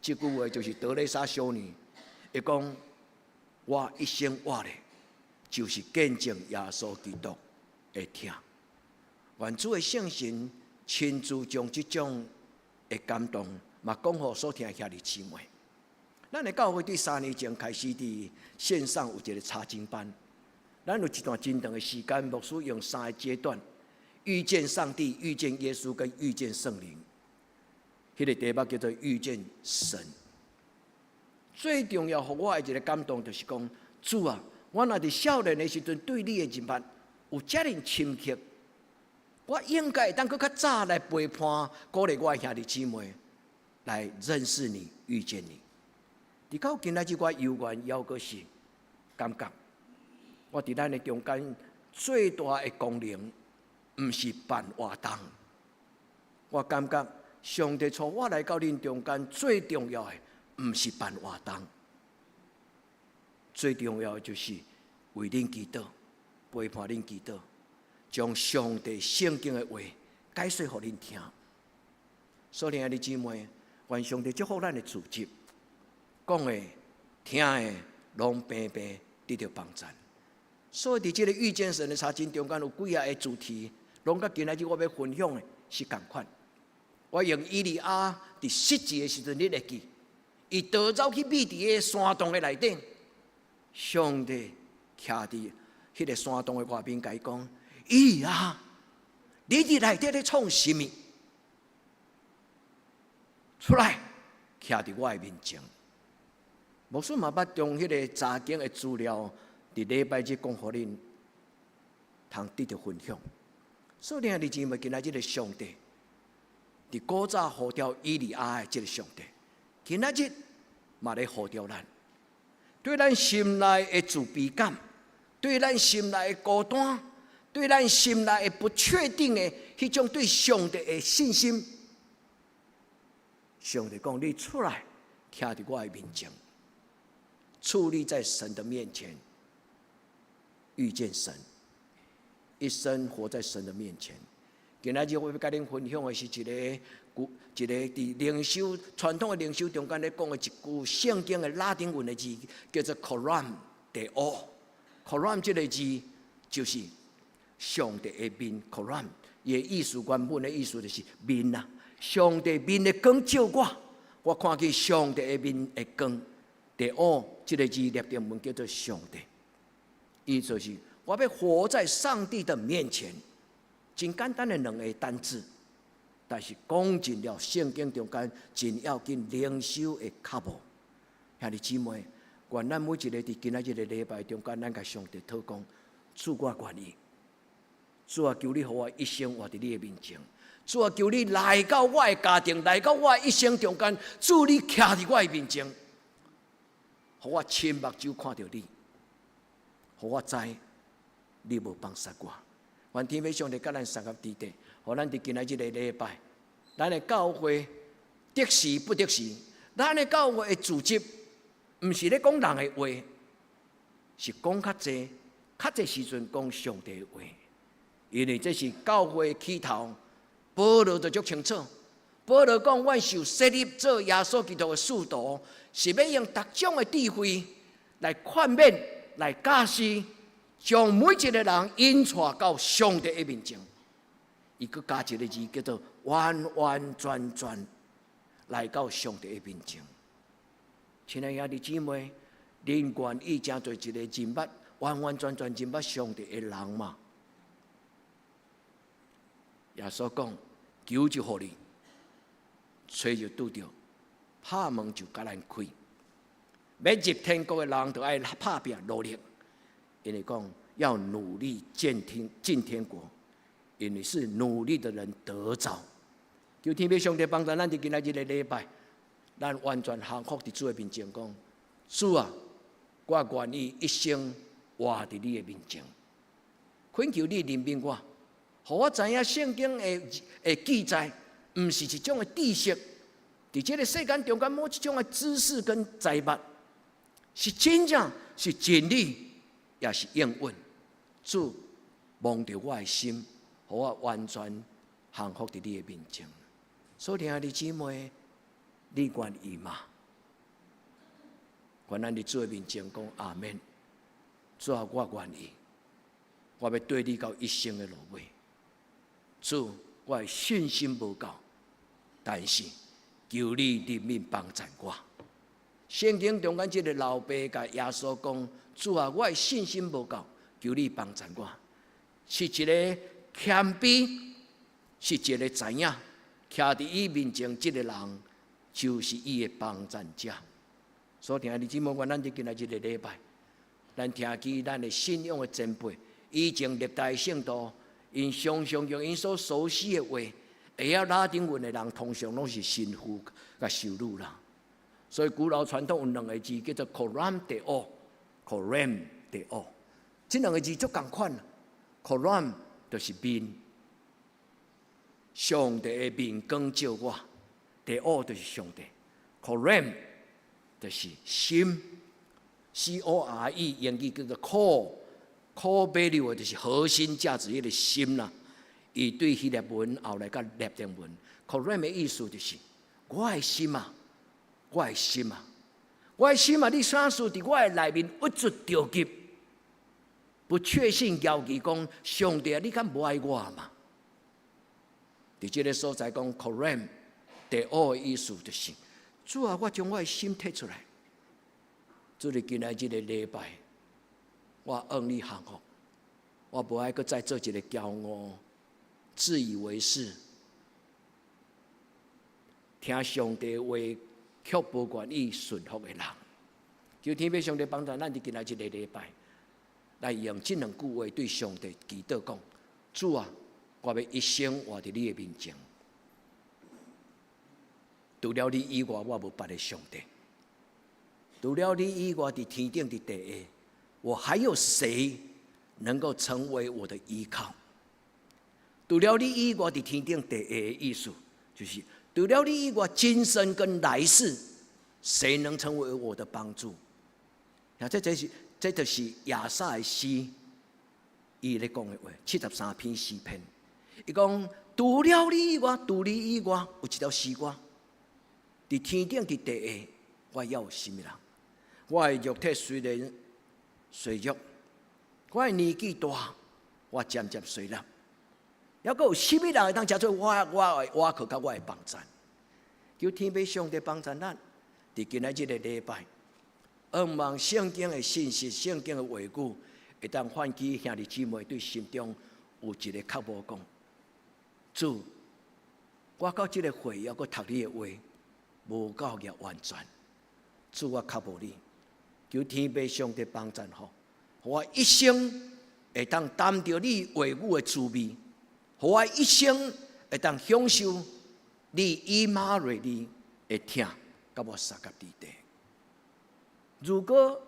這句話就是德蕾莎修女，伊講我一生活咧，就是見證耶穌基督的疼。願主的聖神親自將這種的感動，嘛講予所聽的兄弟姊妹。咱的教會佇3年前開始佇線上有一个查經班，咱有一段真長的時間，牧師用三个階段：遇見上帝、遇見耶穌跟遇見聖靈。彼个題目叫做遇見神。最重要，予我的一个感動就是講，主啊，我若佇少年的時陣對你的認識有遮爾深刻，我應該會當閣較早來陪伴、鼓勵我的兄弟姊妹來認識你、遇見你。直到今仔日，我猶原猶閣是感覺，我佇咱的中間最大的功能，毋是辦活動。我感覺上帝帶我來到恁中間最重要的，毋是辦活動，最重要的就是為恁祈禱，陪伴恁祈禱，將上帝聖經的話解說予恁聽。所以，兄弟姊妹，願上帝祝福咱的組織，講的、聽的，攏平平得著幫贊。所以佇這个遇見神的查經中間有幾仔个主題，攏佮今仔日我欲分享的是仝款。我用以利亞佇失志的時陣，你會記，伊逃走去覕佇个山洞的內底，上帝徛佇彼个山洞的外面，共伊講：以利亞，你佇內底咧創啥物？出來，徛佇我的面前。牧師嘛捌將彼个查經的資料，佇禮拜日講予恁通得著分享。所以，兄弟姊妹，今仔日的上帝，佇古早呼召以利亞的這个上帝，今仔日嘛咧呼召咱，對咱心內的自卑感，對咱心內的孤單，對咱心內的不確定的彼種對上帝的信心，上帝講：你出來，徛佇我的面前，矗立在神的面前，遇見神，一生活在神的面前。今仔日我欲共恁分享的是一个佇靈修傳統的靈修中間咧講的一句聖經的拉丁文的字，叫做 “Coram Deo”。Coram 這个字就是上帝的面，Coram 伊的意思，原本的意思就是面啊。上帝面的光照我，我看見上帝的面的光。Deo 這个字拉丁文叫做上帝，意思就是我欲活在上帝的面前。真簡單的兩个單字，但是講盡了聖經中間真要緊靈修的腳步。兄弟姊妹，願咱每一个佇今仔日个禮拜中間，咱共上帝禱告，主，我願意。主啊，求你予我一生活佇你的面前。主啊，求你來到我的家庭，來到我的一生中間。主，你徛佇我的面前，予我親目睭看著你，予我知你無放殺我。願天父上帝佮咱相合佇底，予咱佇今仔日个禮拜，咱的教會得時不得時，咱的教會的組織，毋是咧講人的話，是講較濟，較濟時陣講上帝的話，因為這是教會起頭，保羅就足清楚。保羅講，阮受設立做耶穌基督的使徒，是欲用各種的智慧來勸勉、來教示，將每一个人引帶到上帝的面前。伊閣加一个字，叫做完完全全來到上帝的面前。親愛兄弟姊妹，恁願意成做一个認捌完完全全認捌上帝的人嗎？耶穌講：求就予你，揣就拄著，拍門就共咱開。欲入天國的人，就愛拍拚努力。因為講要努力進天國，因為是努力的人得著。求天父上帝幫助咱佇今仔日个禮拜，咱完全降服佇主的面前，講，主啊，我願意一生活佇你的面前，懇求你憐憫我，予我知影聖經的記載，毋是一種的知識，佇這个世間中間某一種的知識跟財物，是真正是真理，也是應允。主摸著我的心，予我完全降服佇你的面前。所以，兄弟姊妹，你願意嗎？願咱佇主的面前講阿們。主啊，我願意，我欲綴你到一生的落尾。主，我的信心無夠，但是求你憐憫幫贊我。聖經中間這个老爸共耶穌講：主啊，我的信心無夠，求你幫贊我。是一个謙卑，是一个知影，徛佇伊面前這个人，就是伊的幫贊者。所以，兄弟姊妹，願咱佇今仔日个禮拜，咱聽見咱的信仰的前輩，以前歷代聖徒，𪜶常常用𪜶所熟悉的話，會曉拉丁文的人，通常攏是神父佮修女啦。所以古老傳統有兩个字叫做 “Coram Deo”，Coram Deo，這兩个字足仝款。Coram 就是面，上帝的面光照我，Deo 就是上帝，Corem 就是心，C O R E 英語叫做 core，core value 就是核心價值，彼个心啦。伊對希臘文後來佮拉丁文，Coram 的意思就是我的心啊，我的心啊，我的心啊！你啥事佇我的內面鬱卒著急，不確信猶豫講上帝啊，你敢無愛我嘛？佇這个所在講，Koren 第二的意思就是，主啊，我將我的心提出來，主你今仔這个禮拜，我向你降服，我無愛閣再做一个驕傲、自以為是，聽上帝話卻無願意順服的人。求天父上帝幫助咱佇今仔這个禮拜，來用這兩句話對上帝祈禱講：主啊，我欲一生活佇你的面前。除了你以外，我無別的上帝。除了你以外，佇天頂佇地下，我還有誰能夠成為我的依靠？除了你以外，佇天頂地下的意思，就是除了你以外，今生跟來世，誰能成為我的幫助？啊，這就是亞薩的詩，伊咧講的話，73篇詩篇。伊講除了你以外，除你以外，有一條詩歌，佇天頂佇地下，我猶有啥物人？我的肉體雖然衰弱，我的年紀大，我漸漸衰老。猶閣有啥物人會當成做我的倚靠佮我的幫贊？求天父上帝幫贊咱，佇今仔這个禮拜，向望聖經的信息、聖經的話語，會當喚起兄弟姊妹對心中有一个渴慕講：主，我到這个歲猶閣讀你的話，無夠額完全。主，我渴慕你，求天父上帝幫贊吼，予我一生會當擔著你話語的滋味，予我一生會當享受你以馬內利的疼，佮我相佮佇地。如果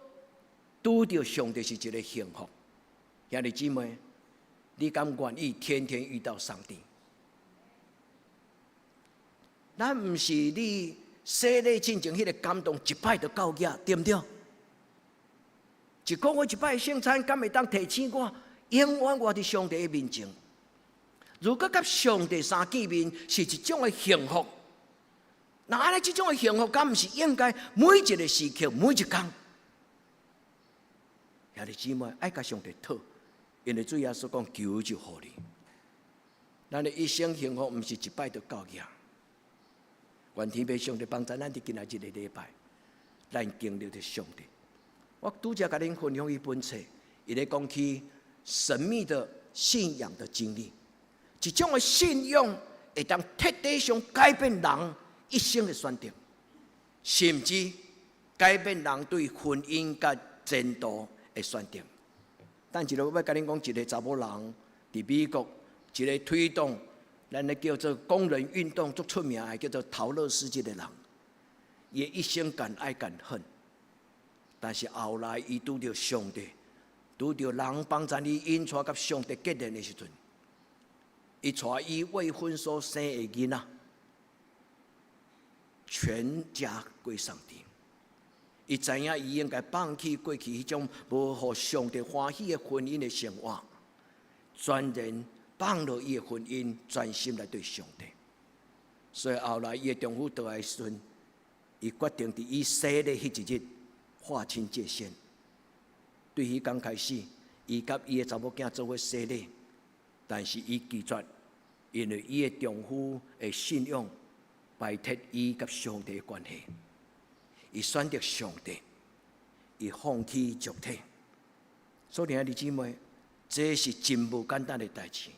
拄著上帝是一个幸福，兄弟姊妹，你敢願意天天遇到上帝？咱毋是你洗禮進前彼个感動一擺就夠額，對毋對？一個月一擺聖餐，敢會當提醒我，永遠活佇上帝的面前？如果佮上帝相見面是一種的幸福，那按呢這種的幸福，敢毋是應該每一个時刻、每一工？兄弟姊妹，愛共上帝討，因為主耶穌講求就予你。咱的一生幸福，毋是一擺就夠額。願天父上帝幫助咱佇今仔這个禮拜，咱經歷著上帝。我拄才共恁分享一本冊，伊咧講起神秘的信仰的經歷，一種的信仰會當徹底上改變人一生的選擇，甚至改變人對婚姻佮前途的選擇。等一下我欲共恁講一个查某人佇美國一个推動咱咧叫做工人運動足出名的，叫做桃樂絲這个人，伊一生敢愛敢恨，但是後來伊拄著上帝，拄著人幫贊伊引帶佮上帝結連的時陣，伊帶伊未婚所生的囡仔，全家歸上帝。伊知影伊應該放棄過去彼種無予上帝歡喜的婚姻的生活，全然放落伊的婚姻，專心來對上帝。所以後來伊的丈夫倒來的時陣，伊決定佇伊洗禮彼一日劃清界線。對彼工開始，伊佮伊的查某囝做伙洗禮，但是伊拒絕，因為伊的丈夫的信仰排斥伊佮上帝的關係。伊選擇上帝，伊放棄肉體。所以兄弟姊妹，這是真無簡單的代誌。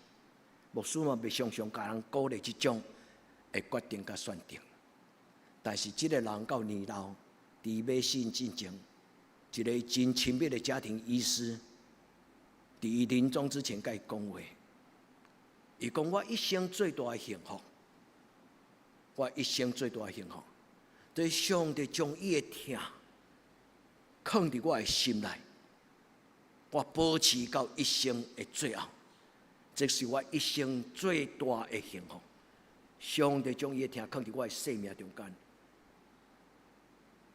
牧師嘛袂常常共人鼓勵這種的決定佮選擇。但是這个人到年老，佇欲死進前，一个真親密的家庭醫師，佇伊臨終之前共伊講話，伊講我一生最大的幸福，我一生最大的幸福，就是上帝將伊的疼囥佇我的心內，我保持到一生的最後，這是我一生最大的幸福。上帝將伊的疼囥佇我的生命中間，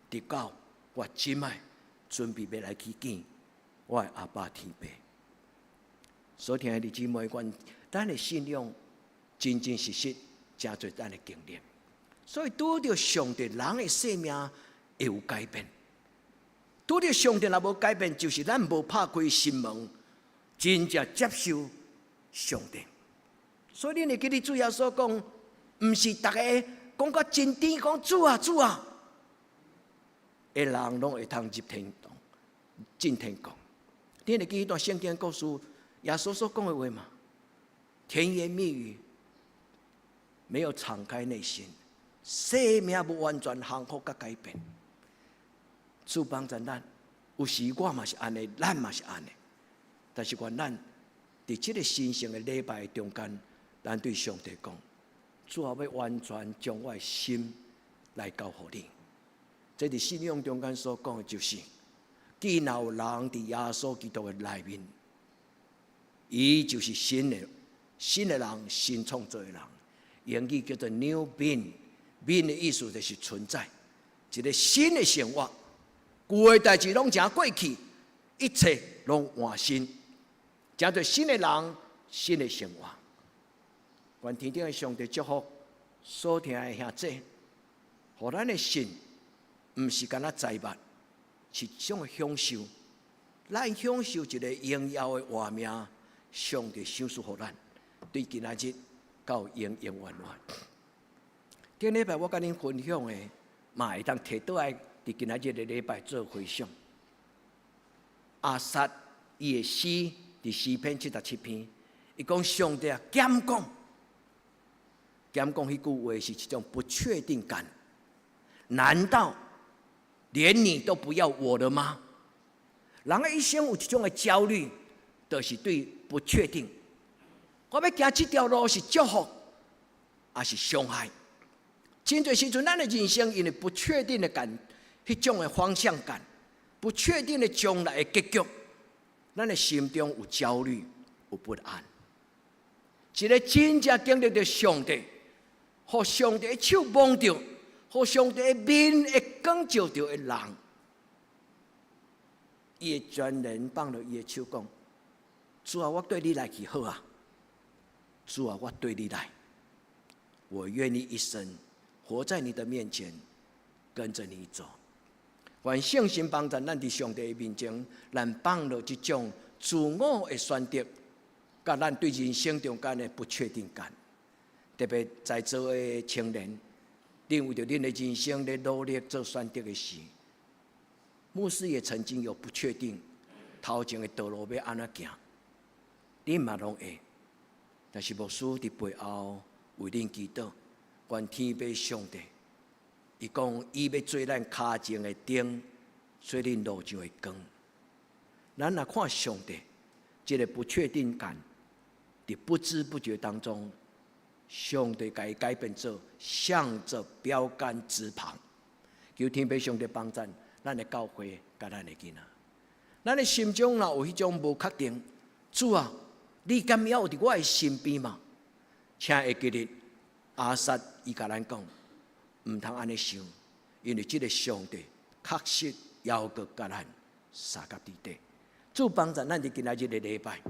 直到我這擺準備欲來去見我的阿爸天父。所聽的弟姊妹，願咱的信仰真真實實成做咱的經驗。所以拄著上帝，人的生命會有改變。拄著上帝若無改變，就是咱無拍開心門，真正接受上帝。所以你會記得主耶穌講，毋是逐个講甲真甜，講主啊主啊，的人攏會通入天堂，進天國。你會記彼段聖經故事，耶穌所講的話嗎？甜言蜜語，沒有敞開內心，生命無完全降服佮改變。主幫助咱，有時我嘛是按呢，咱嘛是按呢。但是願咱佇這个神聖的禮拜中間，咱對上帝講：主啊，欲完全將我的心來交予你。這佇信仰中間所講的就是，既然有人佇耶穌基督的內面，伊就是新的人，新創造的人。英語叫做 new being，being 的意思就是存在，一个新的生活。舊的代誌攏成過去，一切攏換新，成做新的人，新的生活。願天頂的上帝祝福所聽的兄弟，予咱的信，毋是干焦財物，是一種享受。咱享受一個榮耀的活命，上帝賞賜予咱，對今仔日到永永遠遠。頂禮拜我佮恁分享的，嘛會當提倒來，佇今仔日的禮拜做回想。亞薩伊的詩佇詩篇77篇，伊講上帝啊，敢講，敢講彼句話是一種不確定感。難道連你都不要我了嗎？人的一生有一種的焦慮，就是對不確定。我欲行這條路是祝福，抑是傷害？真濟時陣，咱的人生因為不確定的感，彼種的方向感，不確定的將來的結局，咱的心中有焦慮，有不安。一个真正經歷著上帝，予上帝的手摸著，予上帝的面會光照著的人，伊會全然放落伊的手講：主啊，我綴你來去好啊！主啊，我綴你來，我願意一生活在你的面前，跟着你走。願聖神幫助咱佇上帝的面前，咱放落這種自我的選擇，佮咱對人生中間的不確定感。特別在座的青年，恁為著恁的人生咧努力做選擇的時，牧師也曾經有不確定，頭前的道路欲按怎行，恁嘛攏會。但是牧師佇背後為恁祈禱，願天父上帝，伊講伊欲做咱跤前的燈，做恁路上的光。咱若看上帝，這个不確定感，佇不知不覺當中，上帝共伊改變做向着標杆直跑。求天父上帝幫助咱的教會，佮咱的囡仔。咱的心中若有彼種無確定，主啊，你敢猶有佇我的身邊嗎？請會記得亞薩伊共咱講，毋通按呢想，因為這个上帝確實猶閣佮咱相佮佇底。主幫助咱佇今仔日的禮拜，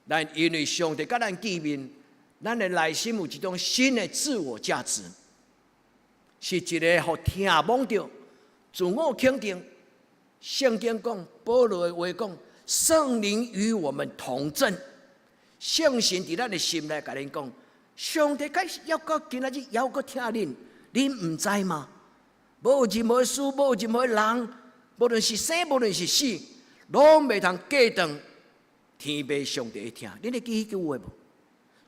咱因為上帝佮咱見面，咱的內心有一種新的自我價值，是一个予疼摸著、自我肯定。聖經講，保羅的話講，聖靈與我們同證，聖神佇咱的心內共恁講，上帝閣猶閣今仔日猶閣疼恁，恁毋知嗎？無任何事，無任何人，無論是生，無論是死，攏袂通隔斷天父上帝的疼。恁會記彼句話無？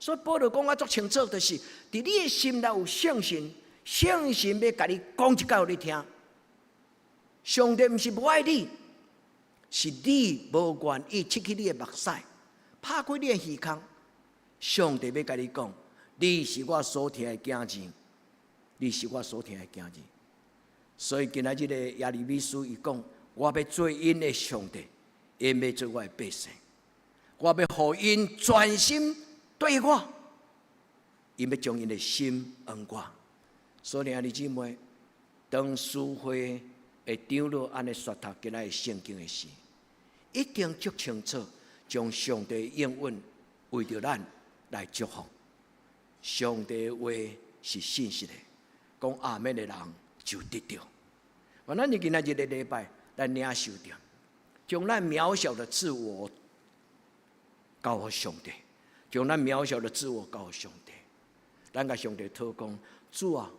所以保羅講啊足清楚，就是佇你的心內有聖神，聖神欲共你講一句予你聽。上帝毋是無愛你，是你無願意拭去你的目屎，拍開你的耳孔。上帝欲共你講，你是我所疼的囝兒，你是我所疼的囝兒。所以今仔日的耶利米書伊講，我欲做𪜶的上帝，𪜶欲做我的百姓。我欲予𪜶專心對我，𪜶欲將𪜶的心還我。所以兄弟姊妹，當司會的長老按呢宣讀今仔日聖經的時，一定足清楚，將上帝應允為著咱來祝福。上帝的話是信實的，講阿們的人就得著。願咱今仔日的禮拜，咱領受著，將咱渺小的自我交予上帝，將咱渺小的自我交予上帝。咱共上帝禱講：主啊，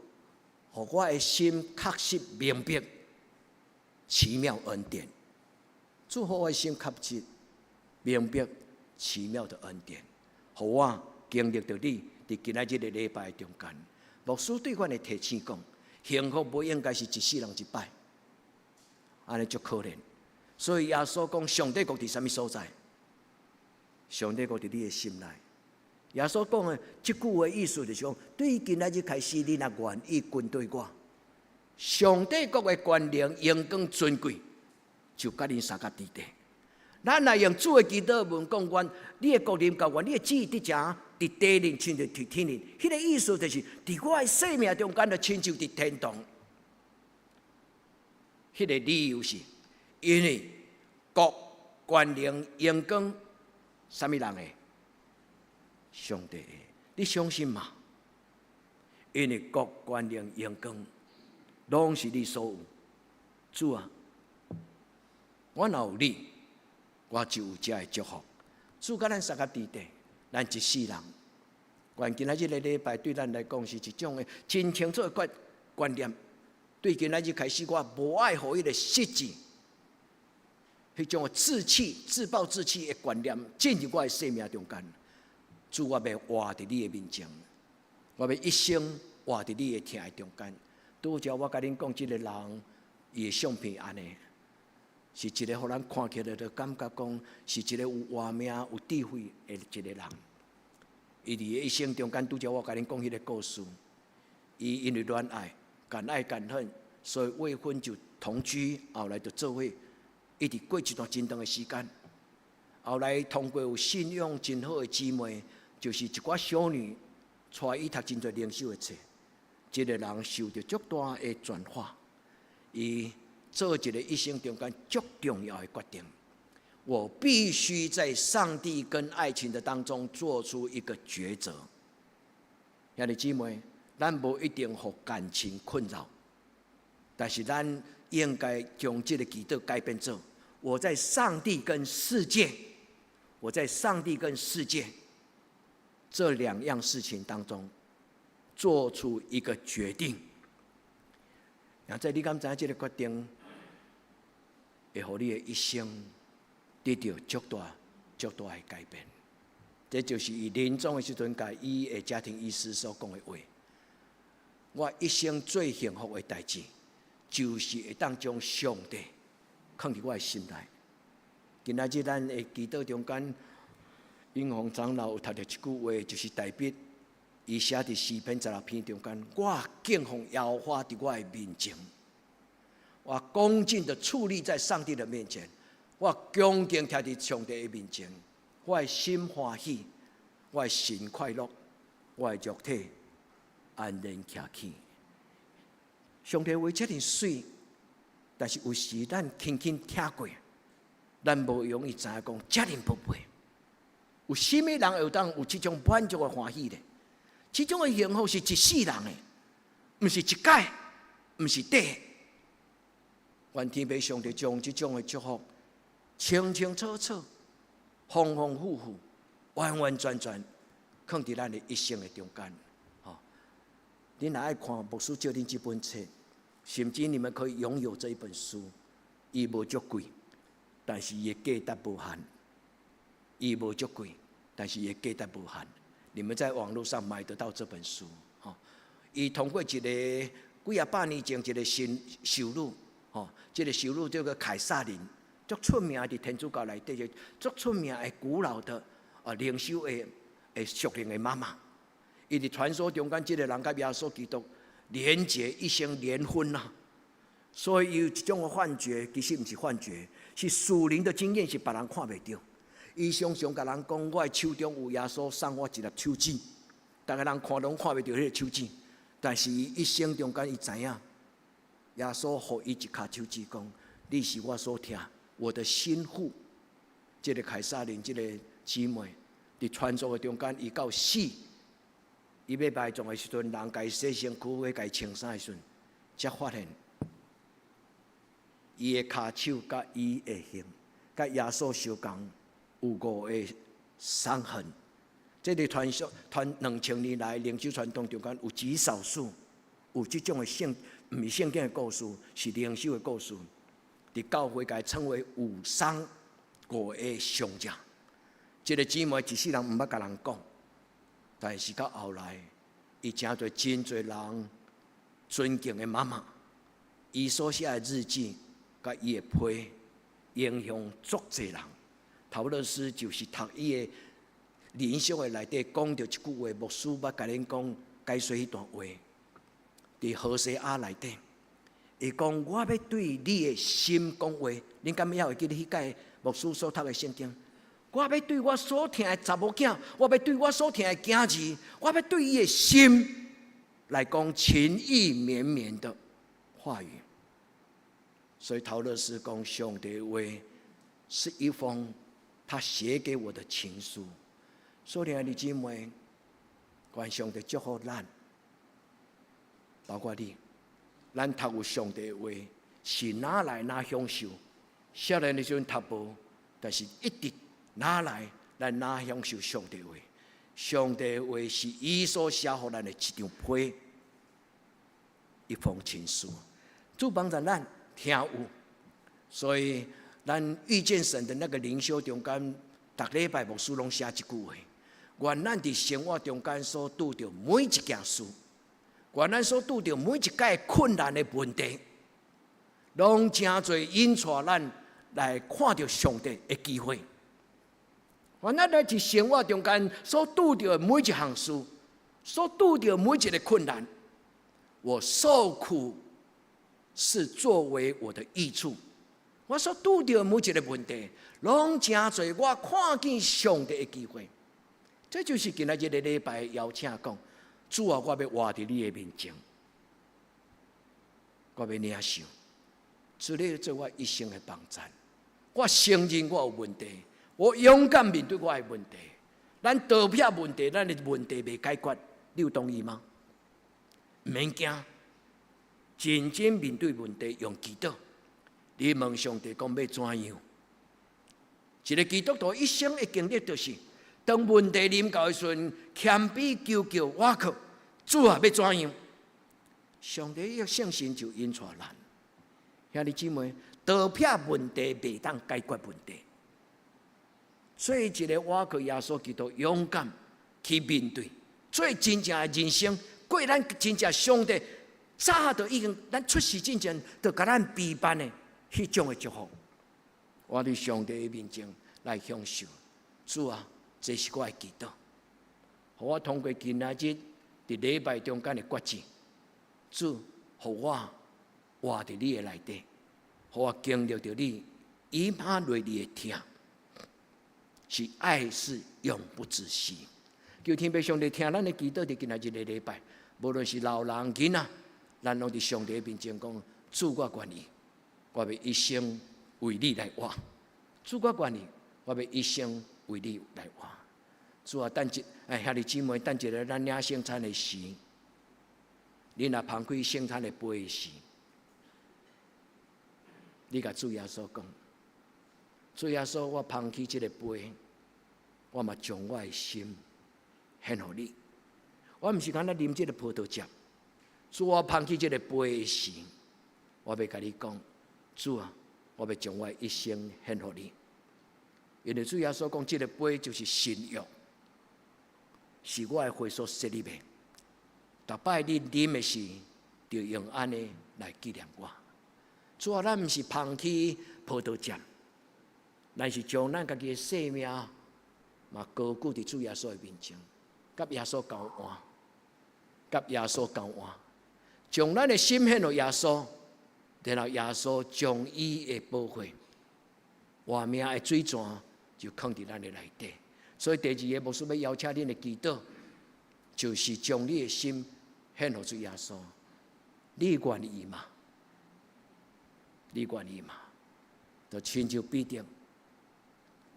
予我的心確實明白奇妙恩典。主，予我的心確實明白奇妙的恩典，予我經歷著你佇今仔這個禮拜中間。牧師對阮的提醒講：幸福無應該是一世人一擺，按呢足可憐。所以耶穌講：上帝國佇啥物所在？上帝國佇你的心內。耶穌講的這句話意思就是講，對今仔日開始，你若願意跟隨我，上帝國的權能、榮光、尊貴，就佮恁相佮佇底。咱若用主的祈禱文講，願你的國臨到，願你的旨意得成，佇地面親像佇天裡。彼個意思就是，佇我的生命中間，就親像佇天堂。彼個理由是，因為國、權能、榮光，啥物人的？上帝的，你相信嗎？因為國、權能、榮光，攏是你所有。主啊，我若有你，我就有這个祝福。主佮咱相佮佇底，咱一世人。願今仔這個禮拜對咱來講是一種的真清楚的觀念。對今仔日開始，我無愛予彼個失志，彼種的自棄、自暴自棄的觀念進入我的生命中間。主，我欲活佇你的面前，我欲一生活佇你的疼愛中間。拄才我共恁講，這個人伊的相片按呢，是一個予咱看起來就感覺講是一個有活命、有智慧的一個人。伊佇一生中間，拄才我共恁講彼個故事，伊因為戀愛、敢愛敢恨，所以未婚就同居，後來就做伙，一直過一段真長的時間。後來通過有信仰真好的姊妹，就是一寡小女，帶伊讀真濟靈修的冊，這個人受著足大的轉化，伊做一個一生中間足重要的決定。我必須在上帝跟愛情的當中做出一個抉擇。兄弟姊妹，咱無一定予感情困擾，但是咱應該將這個祈禱改變做：我在上帝跟世界，我在上帝跟世界這兩樣事情當中，做出一個決定。然後，你敢知影這個決定，會予你的一生得著足大、足大的改變。這就是伊臨終的時陣，共伊的家庭醫師所講的話。我一生最幸福的代誌，就是會當將上帝囥佇我的心內。今仔日咱的祈禱中間，英雄長老有讀著一句話，就是大衛伊寫佇詩篇16篇中間，我敬奉耶和華佇我的面前，我恭敬的矗立在上帝的面前，我恭敬徛佇上帝的面前，我的心歡喜，我的神快樂，我的肉體安然徛起。上帝話遮爾媠，但是有時咱輕輕聽過，咱無容易知影講遮爾寶貝。有啥物人會當有這種滿足的歡喜咧？這種的幸福是一世人的，毋是一擺，毋是短。願天父上帝將這種的祝福清清楚楚、豐豐富富、完完全全，囥佇咱的一生的中間。吼，恁若愛看牧師借恁這本冊，甚至你們可以擁有這一本書，伊無足貴，但是伊的價值無限。伊無足貴，但是伊的價值無限。你們在網路上買得到這本書，吼。伊通過一個幾仔百年前一個新修女，吼，這個修女叫做凱薩琳，足出名佇天主教內底，就足出名的古老的啊靈修的屬靈的媽媽。伊佇傳說中間，這個人佮耶穌基督連結一生聯婚啊，所以伊有一種的幻覺，其實毋是幻覺，是屬靈的經驗，是別人看袂著。伊常常共人講，我的手中有耶穌送我一粒手指，逐个人看攏看袂著彼個手指，但是伊一生中間伊知影，耶穌予伊一跤手指，講你是我所疼，我的心腹。這個凱撒琳這個姊妹，佇傳說的中間，伊到死，伊欲埋葬的時陣，人共伊洗身軀，欲共伊穿衫的時陣，才發現伊的跤手佮伊的形，佮耶穌相仝有五個傷痕。這個傳說傳2000年來靈修傳統中間有極少數有這種的聖，毋是聖經的故事，是靈修的故事。佇教會界稱為五傷五個傷者。這個姊妹一世人毋捌共人講，但是到後來，伊成做真濟人尊敬的媽媽。伊所寫的日記，佮伊的批，影響足濟人。陶樂師就是讀伊的靈修的內底講著一句話，牧師捌共恁講解說彼段話。佇何西阿內底，伊講我欲對你的心講話，恁敢猶會記得彼屆牧師所讀的聖經？我欲對我所疼的查某囝，我欲對我所疼的囝兒，我欲對伊的心來講情意綿綿的話語。所以陶樂師講上帝話是一封他寫給我的情書。所以兄弟姊妹，願上帝祝福咱，包括你，咱讀有上帝話是哪來哪享受？少年的時陣讀無，但是一直哪來咱哪享受上帝話？上帝話是伊所寫予咱的一張批，一封情書，主幫助咱聽有，所以咱遇見神的那個靈修中間，逐禮拜牧師攏寫一句話。願咱佇生活中間所拄著每一件事，願咱所拄著每一個困難的問題，攏成做引帶咱來看著上帝的機會。願咱來佇生活中間所拄著的每一項事，所拄著每一個困難，我受苦是作為我的益處。我所拄著每一個問題，攏成做我看見上帝的機會。這就是今仔日這個禮拜邀請講，主啊，我欲活佇你的面前，我欲領受，主你做我一生的幫贊。我承認我有問題，我勇敢面對我的問題。咱逃避問題，咱的問題袂解決，你有同意嗎？毋免驚，認真面對問題，用祈禱。你問上帝講欲怎樣？一個基督徒一生的經歷就是，當問題臨到的時陣，謙卑求叫倚靠主啊，欲怎樣？上帝的聖神就引帶咱。兄弟姊妹，逃避問題袂當解決問題，所以一個倚靠耶穌基督，勇敢去面對，做真正的人生，過咱真正上帝早就已經咱出世之前就共咱備辦的彼種的祝福。我佇上帝的面前來享受，主啊，這是我的祈禱，予我通過今仔日佇禮拜中間的決志，主，予我活佇你的內底，予我經歷著你以馬內利的疼，是愛是永不止息。求天父上帝聽咱的祈禱，佇今仔日的禮拜，無論是老人囡仔，咱攏佇上帝面前講，主我願意，我欲一生為你來活。主我願意，我欲一生為你來活。主啊，等一哎兄弟姊妹，等一下咱領聖餐的時，你若捧開聖餐的杯時，你共主耶穌講，主耶穌，我捧起這個杯，我嘛將我的心獻予你。我毋是干焦啉這個葡萄汁，主，我捧起這個杯時，我欲共你講，主啊，我欲將我的一生獻予你。因為主耶穌講，這個杯就是新約，是我的血所設立的。逐擺你啉的時，就用按呢來紀念我。主啊，咱毋是捧起葡萄汁，咱是將咱家己的生命嘛高舉佇主耶穌的面前，佮耶穌交換，佮耶穌交換，將咱的心獻予耶穌，然後耶穌將伊的寶血、活命的水泉就囥佇咱的內底。所以第二個牧師欲邀請恁的祈禱，就是將你的心獻予主耶穌。你願意嗎？你願意嗎？就親像彼得，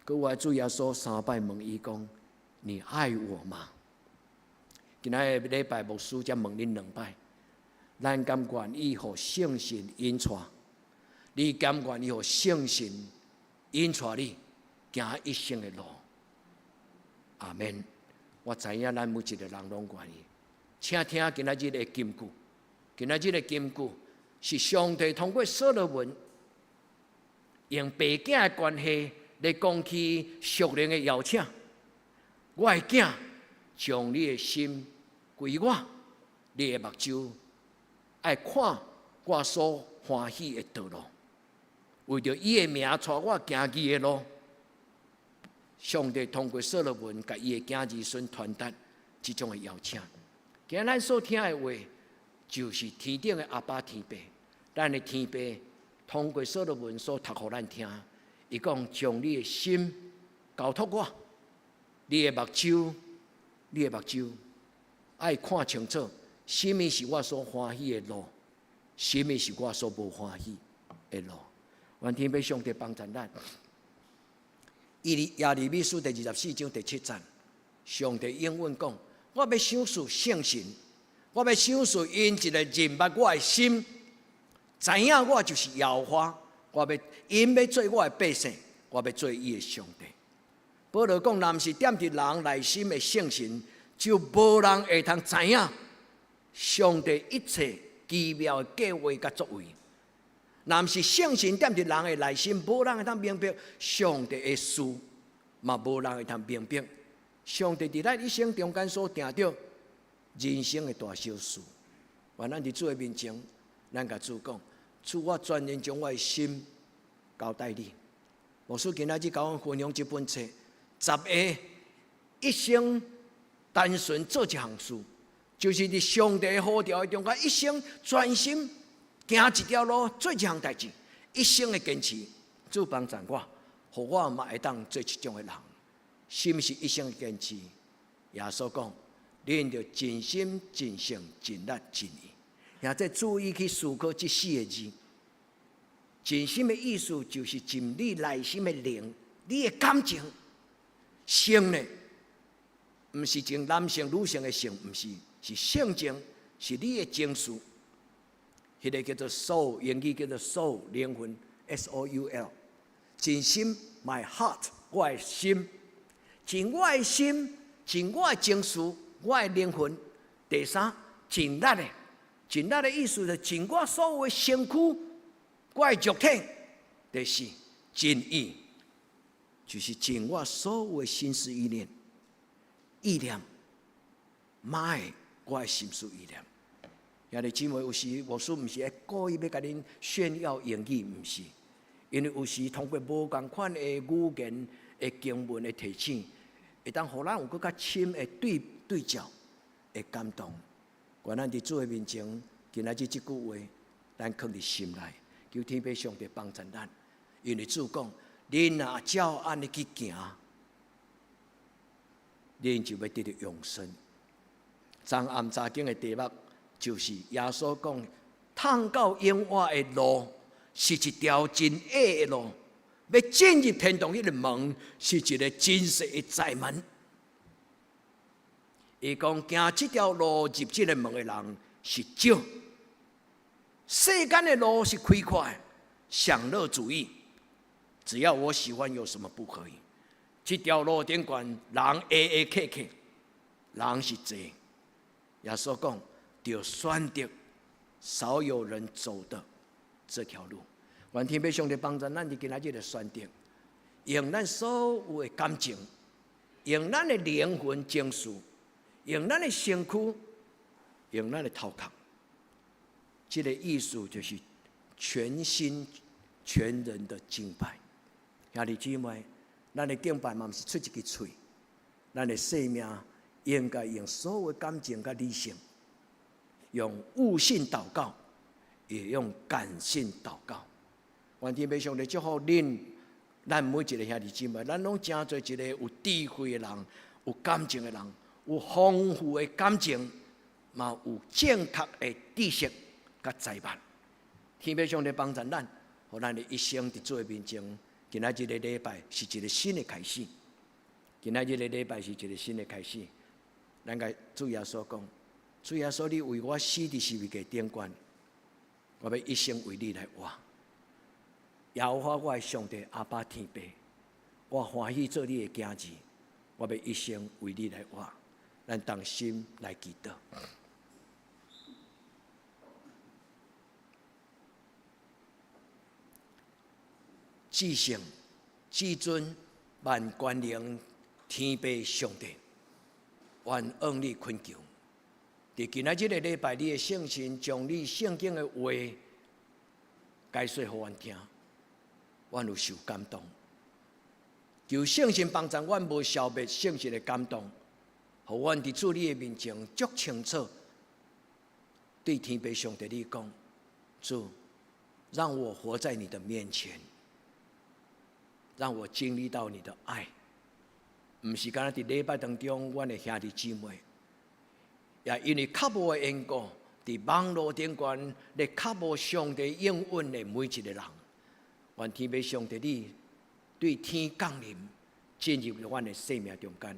閣有主耶穌三擺問伊講：你愛我嗎？今仔日禮拜牧師才問恁兩擺，咱敢願意予聖神引帶？你敢願意予聖神引帶你行一生的路？阿門。我知影咱每一個人攏願意。請聽今仔日的金句，今仔日的金句是上帝通過所羅門用爸囝的關係來講起屬靈的邀請。我的囝，將你的心歸我，你的目睭愛看我所歡喜的道路，為著伊的名帶我行義的路。上帝通過所羅門，共伊的囝兒孫傳達這種的邀請。今仔咱所聽的話，就是天頂的阿爸天父，咱的天父通過所羅門所讀予咱聽。伊講，將你的心交託我，你的目睭，你的目睭愛看清楚，啥物是我所歡喜的路，啥物是我所無歡喜的路。願天父上帝幫助咱。耶利米書第24章第7節，上帝應允講：我欲賞賜聖神，我欲賞賜𪜶一个認捌我的心，知影我就是耶和華。我欲𪜶欲做我的百姓，我欲做伊的上帝。保羅講，若毋是踮佇人內心的聖神，就無人會通知影上帝一切奇妙的計劃佮作為。若毋是聖神踮佇人的內心，無人會通明白上帝的事，嘛無人會通明白上帝佇咱一生中間所定著人生的大小事。願咱佇主的面前，咱共主講：主，我全然將我的心交代你。牧師今仔日共阮分享這本冊，十个一生單純做一項事，就是佇上帝呼召的中間，一生專心行一條路，做一項代誌，一生的堅持。主幫助我，予我嘛會當做這種的人。是毋是一生的堅持？耶穌講，恁著盡心、盡性、盡力、盡意。也再注意去思考這四個字。盡心的意思就是盡你內心的靈，你的感情。性呢，毋是情男性、女性的性，毋是，是性情，是你的情緒。彼个叫做 soul，英語叫做 soul，靈魂，S O U L。盡心，my heart，我的心，盡我的心，盡我的情緒，我的靈魂。第三，盡力的，盡力的意思就盡我所有的身軀，我的肉體。第四，盡意，就是盡我所有的心思意念，意念，my 我的心思意念。兄弟姊妹，有時牧師毋是愛故意欲共恁炫耀英語，毋是，因為有時通過無仝款的語言的經文的提醒，會當予咱有閣較深的對照的感動。願咱佇主的面前，今仔日這句話，咱囥佇心內，求天父上帝幫助咱。因為主講，恁若照按呢去行，恁就欲得著永生。昨暗查經的題目就是耶穌講，通到永活的路是一條真狹的路，欲進入天堂彼个門是一个真細的窄門。伊講行這條路入這个門的人是少，世間的路是開闊的，享樂主義，只要我喜歡，有什麼不可以？這條路頂懸人挨挨客客，人是濟。耶穌講，著選擇少有人走的這條路。願天父上帝幫助咱，佇今仔日的選擇，用咱所有的感情，用咱的靈魂情緒，用咱的身軀，用咱的頭殼。這個意思就是全心全人的敬拜。兄弟姊妹，咱的敬拜嘛毋是出一支喙，咱的生命應該用所有感情佮理性，用悟性禱告，也用感性禱告。願天父上帝祝福恁，咱每一个兄弟姊妹，咱攏成做一个有智慧的人，有感情的人，有豐富的感情，嘛有正確的知識佮才捌。天父上帝幫助咱，予咱的一生佇主的面前。今仔日个禮拜是一个新的開始。今仔日个禮拜是一个新的開始。咱共主耶穌講：主耶穌，你為我死佇十字架頂懸，我欲一生為你來活。耶和華我的上帝阿爸天父，我歡喜做你的囝兒，我欲一生為你來活。咱同心來祈禱。至聖、至尊、萬權能天父上帝，阮向你懇求，佇今仔這个禮拜，你的聖神將你聖經的話解說予阮聽，阮有受感動。求聖神幫助阮，無消滅聖神的感動，予阮佇主你的面前足清楚，對天父上帝你講：主，讓我活在你的面前，讓我經歷到你的愛。毋是干焦佇禮拜當中，阮的兄弟姊妹，也因為較無的緣故，佇網路頂懸咧較無上帝應允的每一個人，願天父上帝你對天降臨，進入阮的生命中間，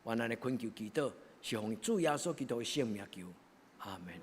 願咱的懇求祈禱，是奉主耶穌基督的聖名求，阿門。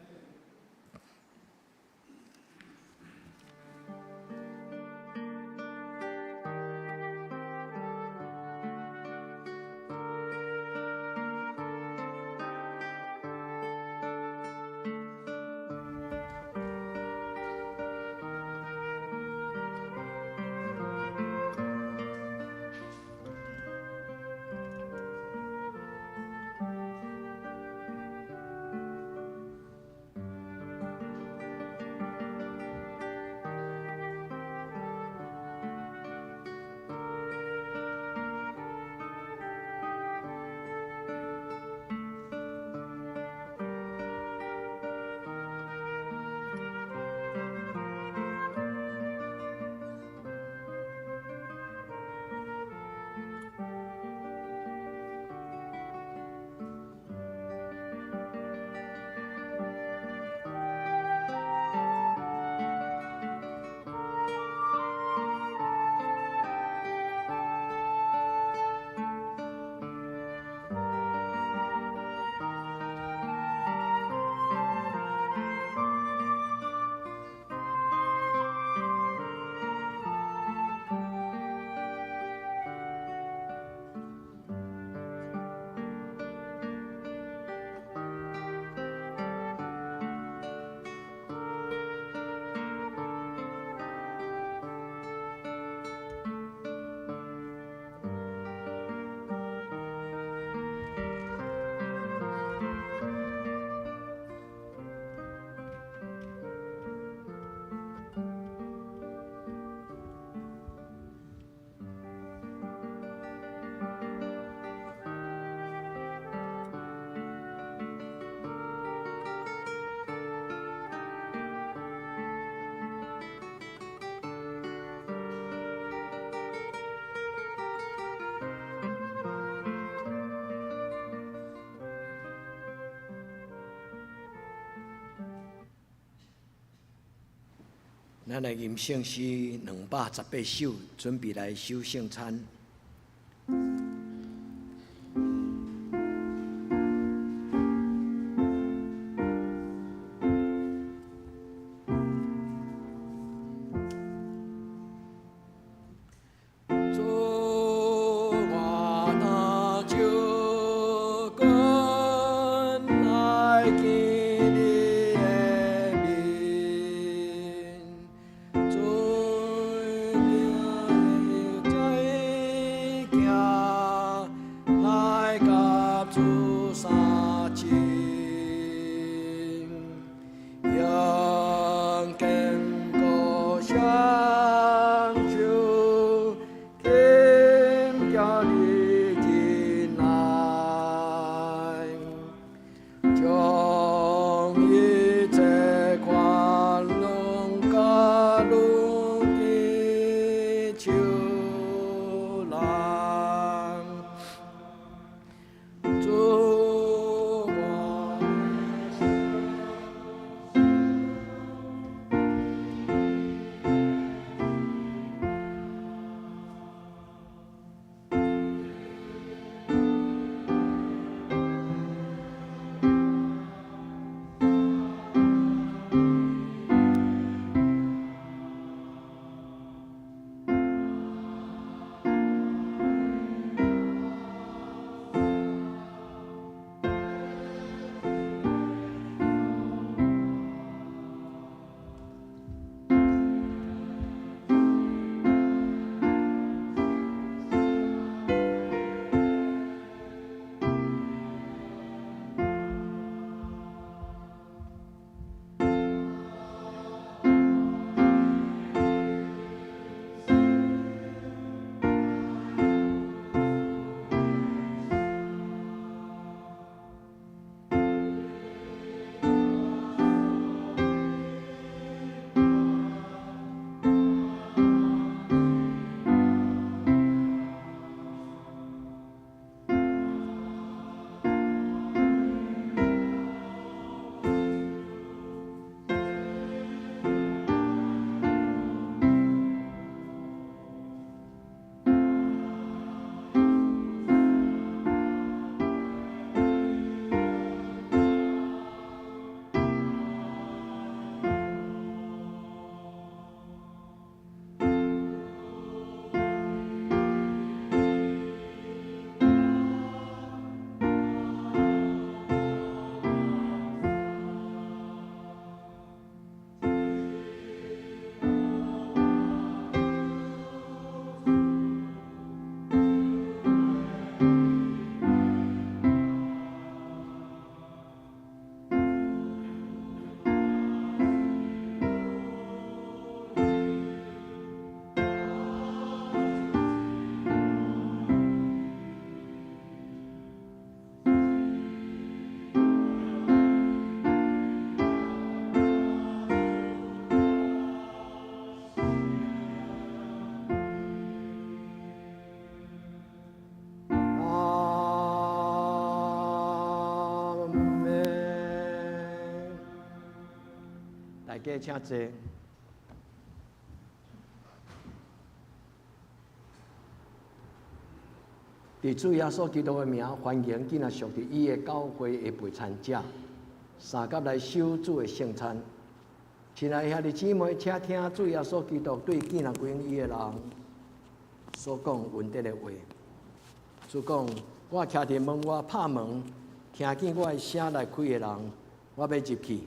咱來吟聖詩218首，準備來守聖餐。相求，天叫你。家請坐。佇主耶穌基督的名，歡迎今仔屬佇伊的教會的陪餐者，相佮來守主的聖餐。親愛兄弟姊妹，請聽主耶穌基督對見人歸伊的人所講恩典的話。主講：我徛佇門外拍門，聽見我的聲來開的人，我欲入去，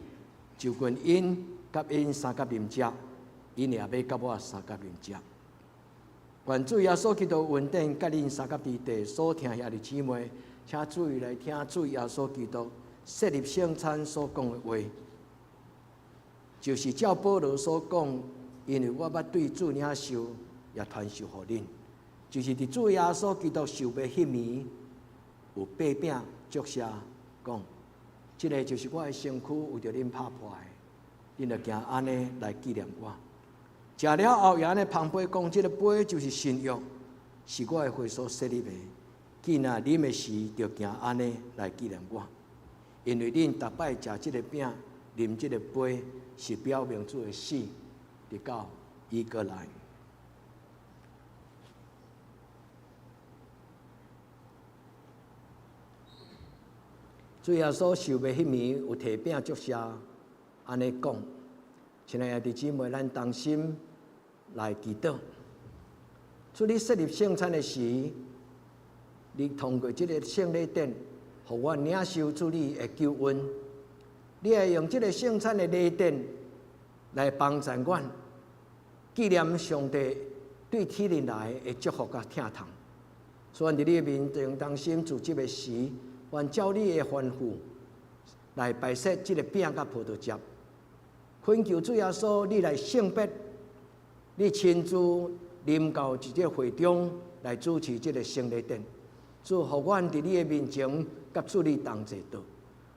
就近𪜶，佮𪜶相佮啉食，𪜶也欲佮我相佮啉食。願主耶穌基督恩典，佮恁相佮佇地所聽兄弟姊妹，請注意來聽主耶穌基督設立聖餐所講的話，就是照保羅所講，因為我捌對主領受，也傳授予恁，就是佇主耶穌基督受賣彼暝，有擘餅祝謝，講：這个就是我的身軀，為著恁拍破的，恁著行按呢來紀念我。食了後，也按呢捧杯講：這个杯就是新約，是我的血所設立的。既若啉的時，就行按呢來紀念我。因為恁逐擺食這个餅、啉這个杯，是表明主的死，直到伊閣來。主耶穌受賣彼暝，有提餅祝謝，按呢講：親愛的姊妹，咱同心來祈禱。主你設立聖餐的時，你通過這个聖禮典，予阮領受主你的救恩。你會用這个聖餐的禮典來幫助阮，紀念上帝對天靈來的祝福佮疼痛。所以，佇你的面前同心組織的時，願照你的吩咐來擺設這个餅佮葡萄汁。懇求主耶穌，你來聖別，你親自臨到這个會中來主持這个聖禮典。主，予阮佇你的面前佮主你同齊倒。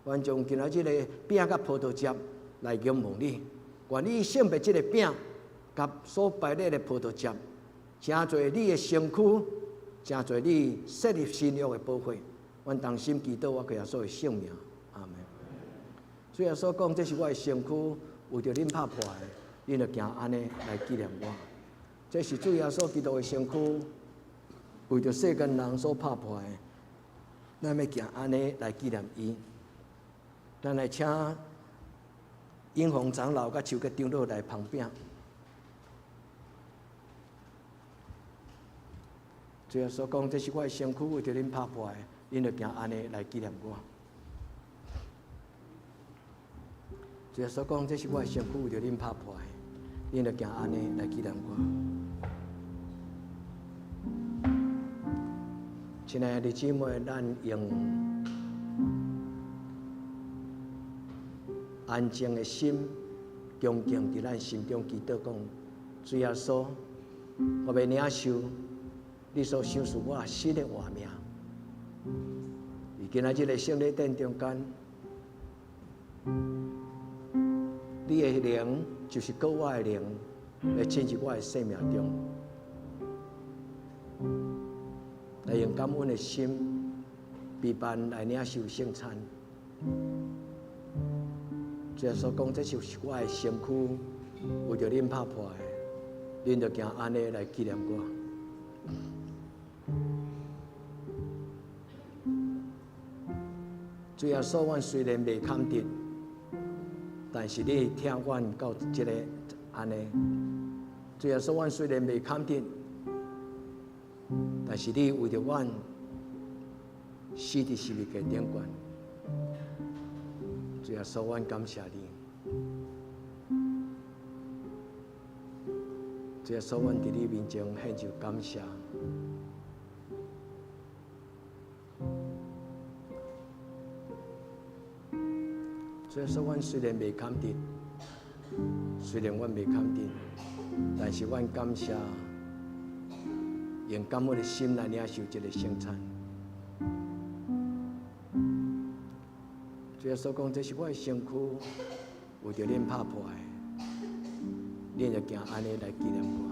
願將今仔這个餅佮葡萄汁來仰望你，願你聖別這个餅佮所擺列的葡萄汁，成做你的身軀，成做你設立新約的寶血。阮同心祈禱，我耶穌的聖名，阿們。主耶穌講，這是我的身軀，為著恁拍破的，恁著行按呢來紀念我。這是主耶穌基督的身軀，為著世間人所拍破的，咱欲行按呢來紀念伊。咱來請英宏長老佮邱吉長老來捧餅。主耶穌講，這是我的身軀，為著恁拍破的，恁著行按呢來紀念我。主耶穌講，這是我的身軀，為著恁拍破的，恁著行按呢來紀念我。親愛的姊妹，咱用安靜的心，恭敬佇咱心中祈禱，講：主耶穌，我欲領受你所賞賜我新的活命。佇今仔這个聖禮殿中間，你的靈就是閣我的靈，會進入我的生命中，來用感恩的心，陪伴來領受聖餐。主耶穌講，這就是我的身軀，為著恁拍破的，恁著行按呢來紀念我。主耶穌，阮雖然袂堪得，但是你疼阮到這个按呢。主耶穌，阮雖然袂堪得，但是你為著阮死佇十字架頂懸。主耶穌，阮感謝你。主耶穌，阮佇你面前獻上感謝。主耶穌，阮雖然袂堪得，雖然阮袂堪得，但是阮感謝，用感恩的心來領受這个聖餐。主耶穌講，這是我的身軀，為著恁拍破的，恁就行按呢來紀念我。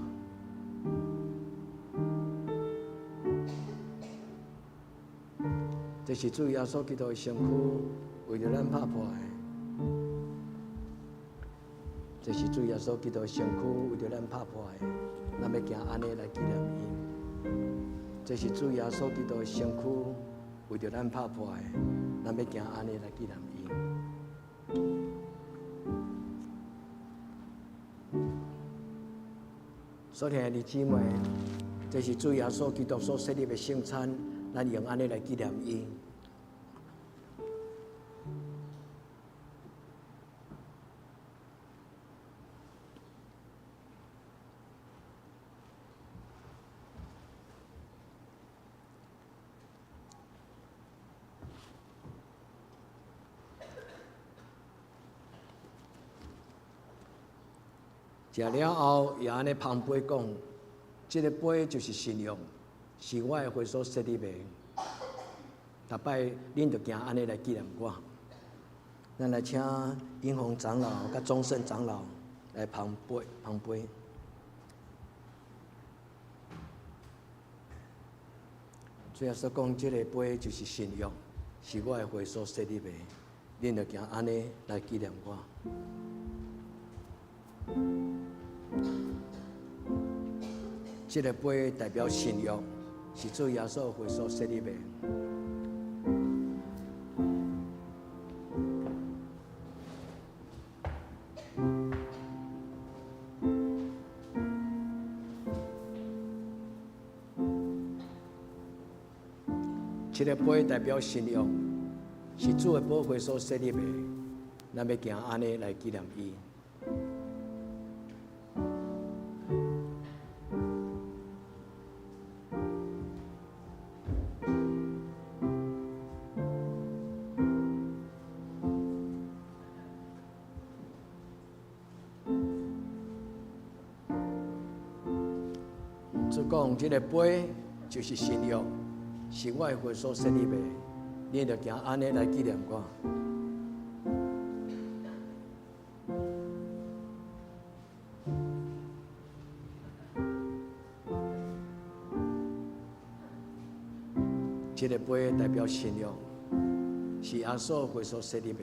這是主耶穌基督的身軀，為著咱拍破的。這這是主耶穌基督身軀為著咱拍破的，咱欲行按呢來紀念伊。這是主耶穌基督身軀為著咱拍破的，咱欲行按呢來紀念伊。所聽的弟姊妹，這是主耶穌基督所設立的聖餐，咱用按呢來紀念伊。食了後，也按呢捧杯講：這个杯就是新約，是我的血所設立的。逐擺恁著行按呢來紀念我。咱來請英宏長老佮宗盛長老來捧杯，捧杯。主耶穌講：這个杯就是新約，是我的血所設立的。恁著行按呢來紀念我。這个杯代表新約，是主耶穌血所設立的。這个杯代表新約，是主的寶血所設立的。咱欲行按呢來紀念伊。主講，這个杯就是新約，是我的血所設立的，恁著行按呢來紀念我。這个杯代表新約，是耶穌血所設立的。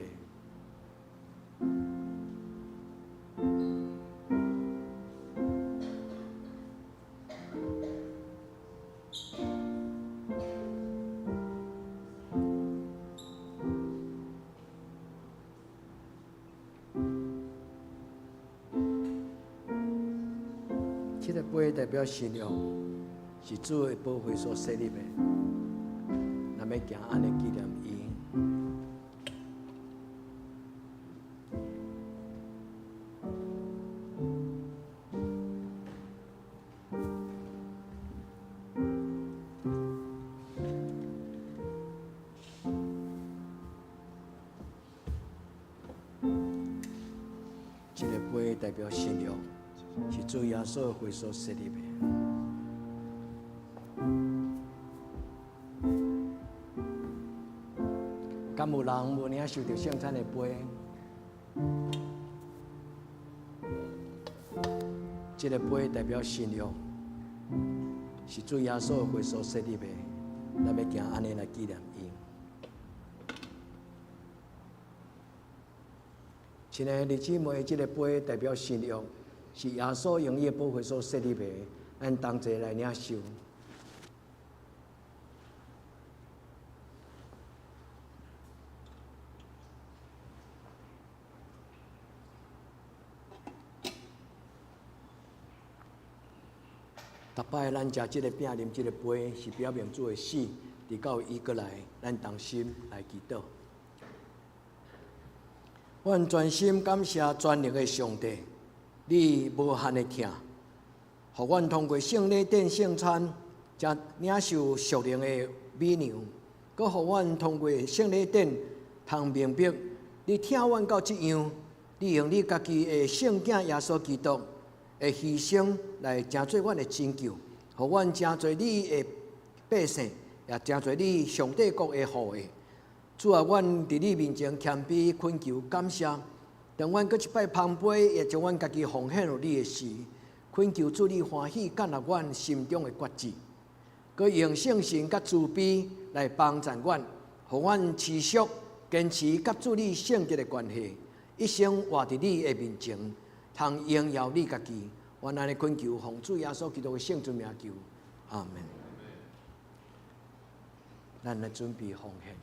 這个杯代表新約，是主的寶血所設立的。咱欲行按呢紀念伊。這个杯代表新約，是主耶穌的血所設立的。敢有人無領受著聖餐的杯？這个杯代表新約，是主耶穌的血所設立的。咱欲行按呢來紀念伊。親愛的弟姊妹，這个杯代表新約，是耶穌用伊的寶血所設立的。咱同齊來領受。逐擺咱食這个餅、啉這个杯，是表明主的死，直到伊閣來，咱同心來祈禱。阮全心感謝全能的上帝，你無限的疼，予阮通過聖禮殿聖餐，才領受屬靈的美糧，閣予阮通過聖禮殿通明白，你疼阮到這樣，你用你家己的聖子耶穌基督的犧牲來成做阮的拯救，予阮成做你的百姓，也成做你上帝國的後裔。主啊，阮佇你面前謙卑懇求感謝。當阮閣一擺捧杯，也將阮家己奉獻予你的時，懇求主你歡喜接納阮心中的決志，閣用聖神佮慈悲來幫助阮，予阮持續堅持佮主你聖潔的關係，一生活佇你的面前，通榮耀你家己。阮按呢懇求，奉主耶穌基督的聖尊名求，阿門。咱來準備奉獻。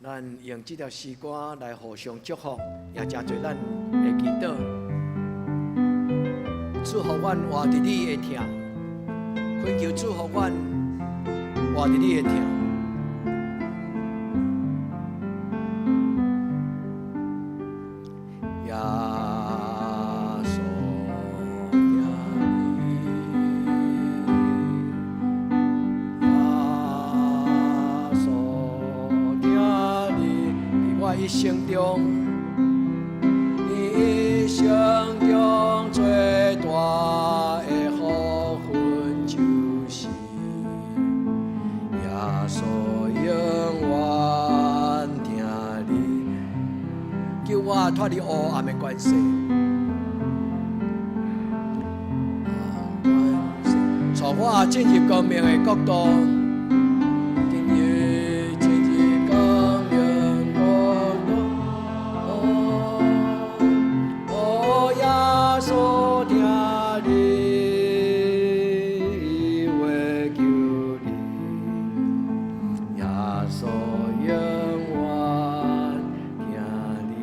咱用這條詩歌來互相祝福，也誠濟咱的祈禱。祝福阮活佇你的疼，懇求祝福阮活佇你的疼。耶穌疼你，耶穌疼你，佇我一生中，你一生中最大的福分就是耶穌永遠疼你，救我脫離黑暗的權勢，帶我進入光明的國度，進入光明國度。哦，耶穌疼你，話求你，耶穌永遠疼你。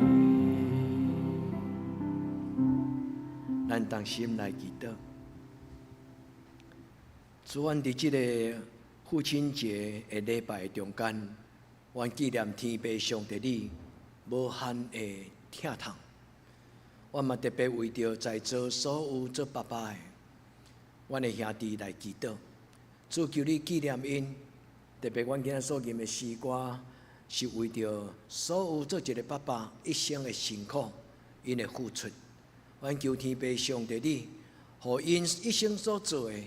咱同心來祈禱。主，阮佇這個父親節的禮拜中間，阮紀念天父上帝你無限的疼痛。阮嘛特別為著在座所有做爸爸的，阮的兄弟來祈禱。主，求你紀念𪜶，特別阮今仔所吟的詩歌，是為著所有做一個爸爸一生的辛苦，𪜶的付出。阮求天父上帝你，予予𪜶一生所做的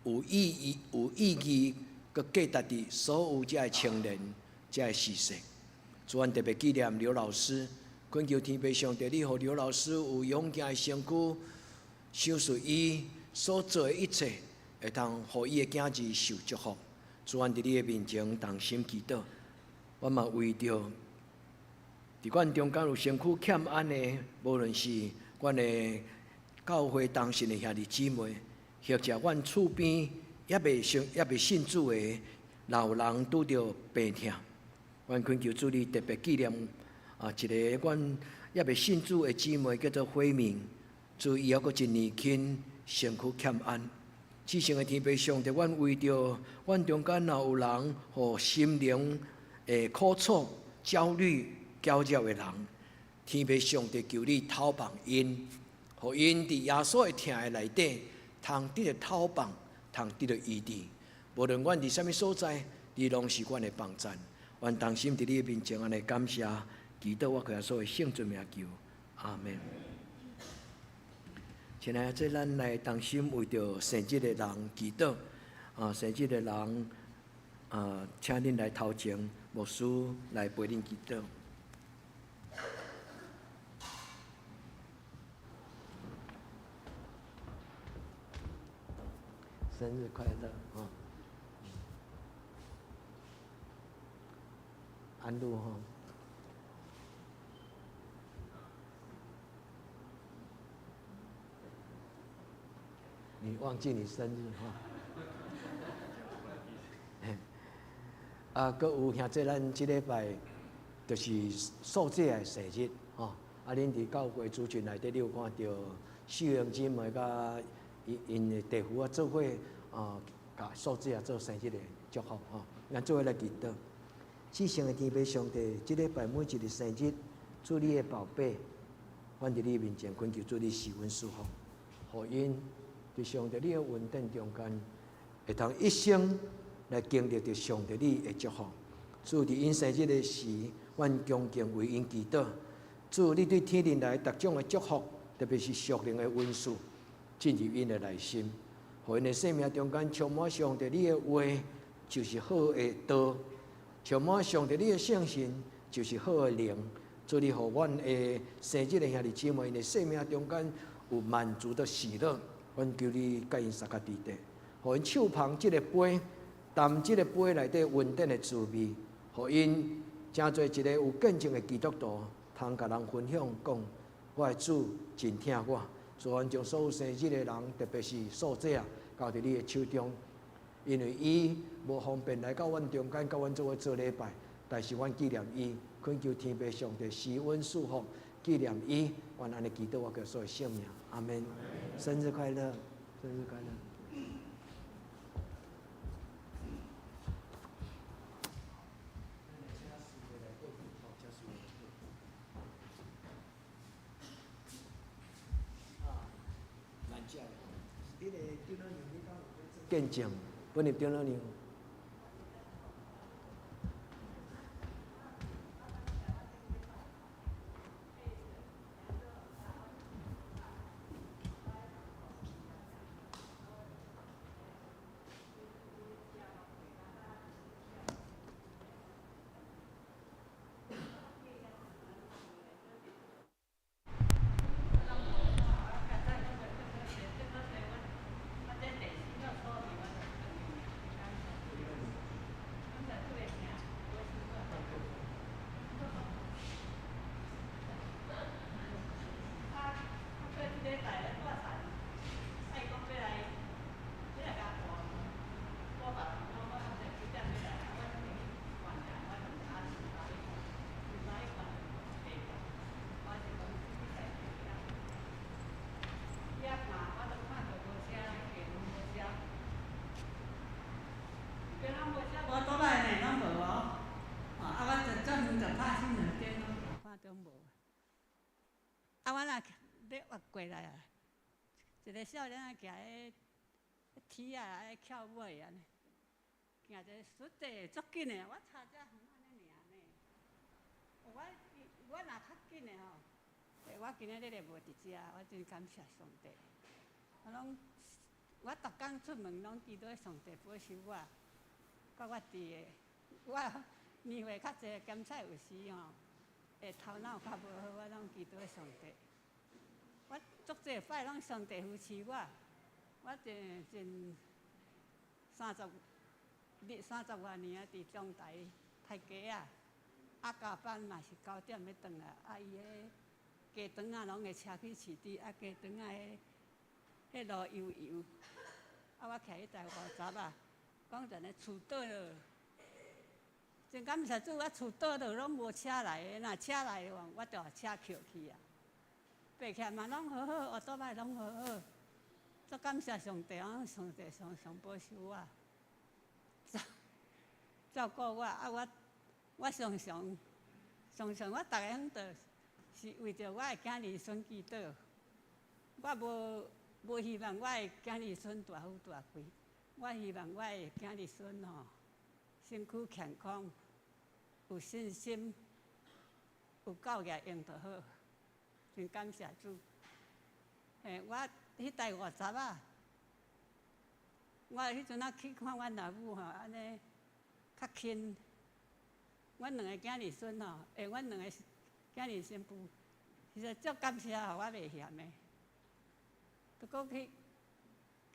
有意義、有意義，閣價值佇所有遮的青年、遮的時勢。主，阮特別紀念劉老師，懇求天父上帝，你予劉老師有勇健的身軀，賞賜伊所做的一切，會當予伊的囝兒受祝福。主，阮佇你的面前同心祈禱，我嘛為著佇阮中間有身軀欠安的，無論是阮的教會同信的兄弟姊妹，或者阮厝邊猶未信主的老人拄著病痛，阮懇求主你特別紀念啊，一個阮猶未信主的姊妹叫做慧明，主伊猶閣真年輕，身軀欠安。至聖的天父上帝，阮為著阮中間若有人予心靈的苦楚、焦慮、攪擾的人，天父上帝求你透放𪜶，予𪜶佇耶穌的疼的內底，通得著透放，通得著醫治。無論阮佇啥物所在，你攏是阮的幫贊。阮同心佇你的面前，按呢感謝，祈禱我靠耶穌的聖尊名求，阿門。親愛的，這咱來同心為著生日的人祈禱。啊，生日的人，啊，請恁來頭前，牧師來陪恁祈禱。生日快樂啊！安露吼。你忘記你生日哈？啊，閣有兄弟，咱這禮拜就是素姐的生日吼。啊，恁佇教會主群內底，你有看著秀英姊妹佮𪜶𪜶的弟婦啊做伙啊，共素姐啊做生日的祝福吼。咱做伙來祈禱，至聖的天父上帝，這禮拜每一個生日，主你的寶貝，阮佇你面前懇求主你賜恩賜福，予𪜶佇上帝你的恩典中間，會通一生來經歷著上帝你的祝福。主佇𪜶生日的時，阮恭敬為𪜶祈禱。主你對天靈來逐種的祝福，特別是屬靈的恩賜，進入𪜶的內心，予𪜶的生命中間充滿上帝你的話，就是好的道；充滿上帝你的聖神，就是好的靈。主你予阮的生日的兄弟姊妹，𪜶的生命中間有滿足的喜樂。阮求你共𪜶相佮佇咧，予𪜶手捧這個杯，擔這個杯內底恩典的滋味，予𪜶成做一個有見證的基督徒，通共人分享講，我的主真疼我。主，阮將所有生日的人，特別是素姐啊，交佇你的手中，因為伊無方便來到阮中間，佮阮做伙做禮拜，但是阮紀念伊，懇求天父上帝施恩賜福，紀念伊，阮按呢祈禱，我靠耶穌的聖名，阿門。生日快樂，生日快樂。見證，本入長老娘。啊，我若欲越過來啊，一個少年仔徛彼梯仔彼翹尾按呢，行一个實際足緊的，我差遮遠按呢爾呢。我我若較緊的吼，我今仔日就無佇遮，我真感謝上帝。我攏我逐工出門攏祈禱上帝保守我，佮我佇的。我年歲較濟，檢查有時吼會頭腦較無好，我攏祈禱上帝。我足濟擺攏上帝扶持我，我真真三十二三十外年啊，佇中台刣雞仔，啊加班嘛是9點欲轉來，啊伊彼雞腸仔攏會車去市場，啊雞腸仔彼彼路悠悠，啊我徛彼台50仔，講真的厝倒落，真感謝主，我厝倒落攏無車來的，若車來的話，我就予車抾去啊。爬起來嘛攏好好，烏多擺攏好好，足感謝上帝，上帝常常保守我，照照顧我，啊我我常常常常我逐个向就是為著我的囝兒孫祈禱，我無無希望我的囝兒孫大富大貴，我希望我的囝兒孫吼身軀健康，有信心，有教業用就好。真感謝主。嘿，我彼台50仔，我彼陣仔去看阮老母吼，按呢較輕。阮兩个囝兒孫吼，欸，阮兩个囝兒新婦，其實足感謝予我袂嫌的。就閣去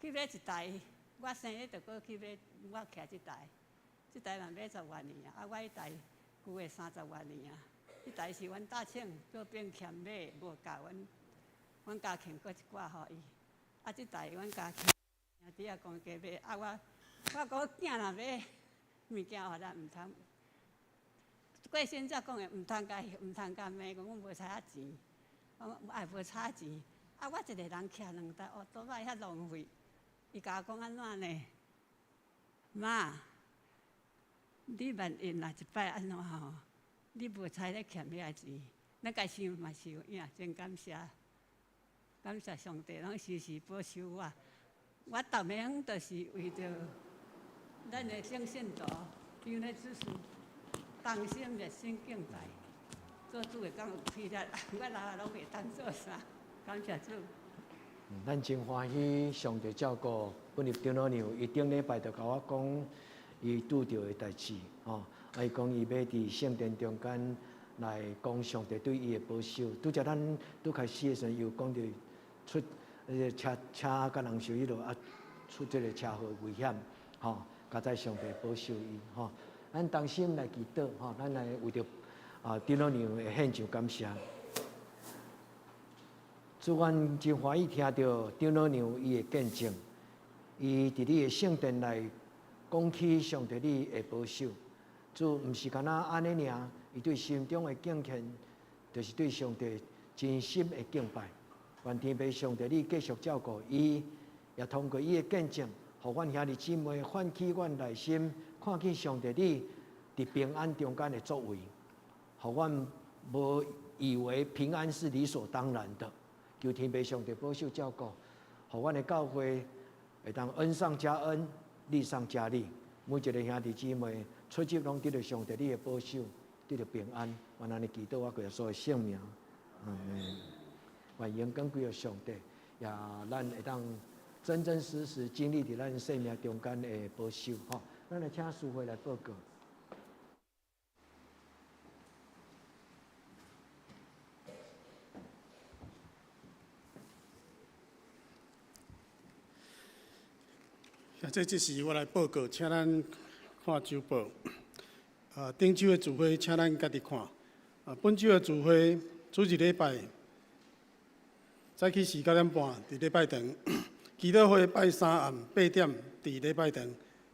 去買一台，我生日就閣去買，我徛這台，這台嘛買十外年啊，啊，我彼台舊的三十外年啊。彼台是阮大廠做兵欠買，無夠阮，阮家欠閣一寡予伊。啊，這台阮家欠兄弟仔講加買，啊我我講囝若買物件，予咱毋通。過身才講的，毋通共毋通共罵，講阮無差錢，講愛無差錢。啊，我一个人騎兩台烏多擺遐浪費，伊共我講按怎呢？媽，你萬一若一擺按怎吼？你無彩咧欠遐錢，咱家想嘛是有影，真感謝，感謝上帝攏時時保守我。我逐暝都是為著咱的聖信徒，因為只是同心熱心敬拜，做主的敢有氣力，我老啊攏袂當做啥，感謝主。咱真歡喜，上帝照顧本日長老娘，伊頂禮拜就共我講伊拄著的代誌，吼，啊，伊講伊欲佇聖殿中間來講上帝對伊的保守。拄則咱拄開始的時陣，有講著出彼个車車共人受彼落啊，出這个車禍危險，吼，佳哉上帝保守伊，吼。咱同心來祈禱，吼，咱來為著啊長老娘的獻上感謝。主，阮真歡喜聽著長老娘伊的見證，伊佇你的聖殿內講起上帝你的保守。主，毋是干焦按呢爾，伊對心中的敬虔，就是對上帝真心的敬拜。願天父上帝你繼續照顧伊，也通過伊的見證，予阮兄弟姊妹喚起阮內心，看見上帝你佇平安中間的作為，予阮無以為平安是理所當然的。求天父上帝保守照顧，予阮的教會會當恩上加恩，利上加利。每一个兄弟姊妹出入攏得著上帝你的保守，得著平安。願按呢祈禱，我歸耶穌的聖名，阿們。願榮光歸予上帝，也咱會當真真實實經歷佇咱生命中間的保守。吼，咱來請淑慧來報告。這這時我來報告，請咱看週報。啊，頂週的聚會，請咱家己看。啊，本週的聚會，主日禮拜早起時9點半，佇禮拜堂；祈禱會拜三暗8點，佇禮拜堂，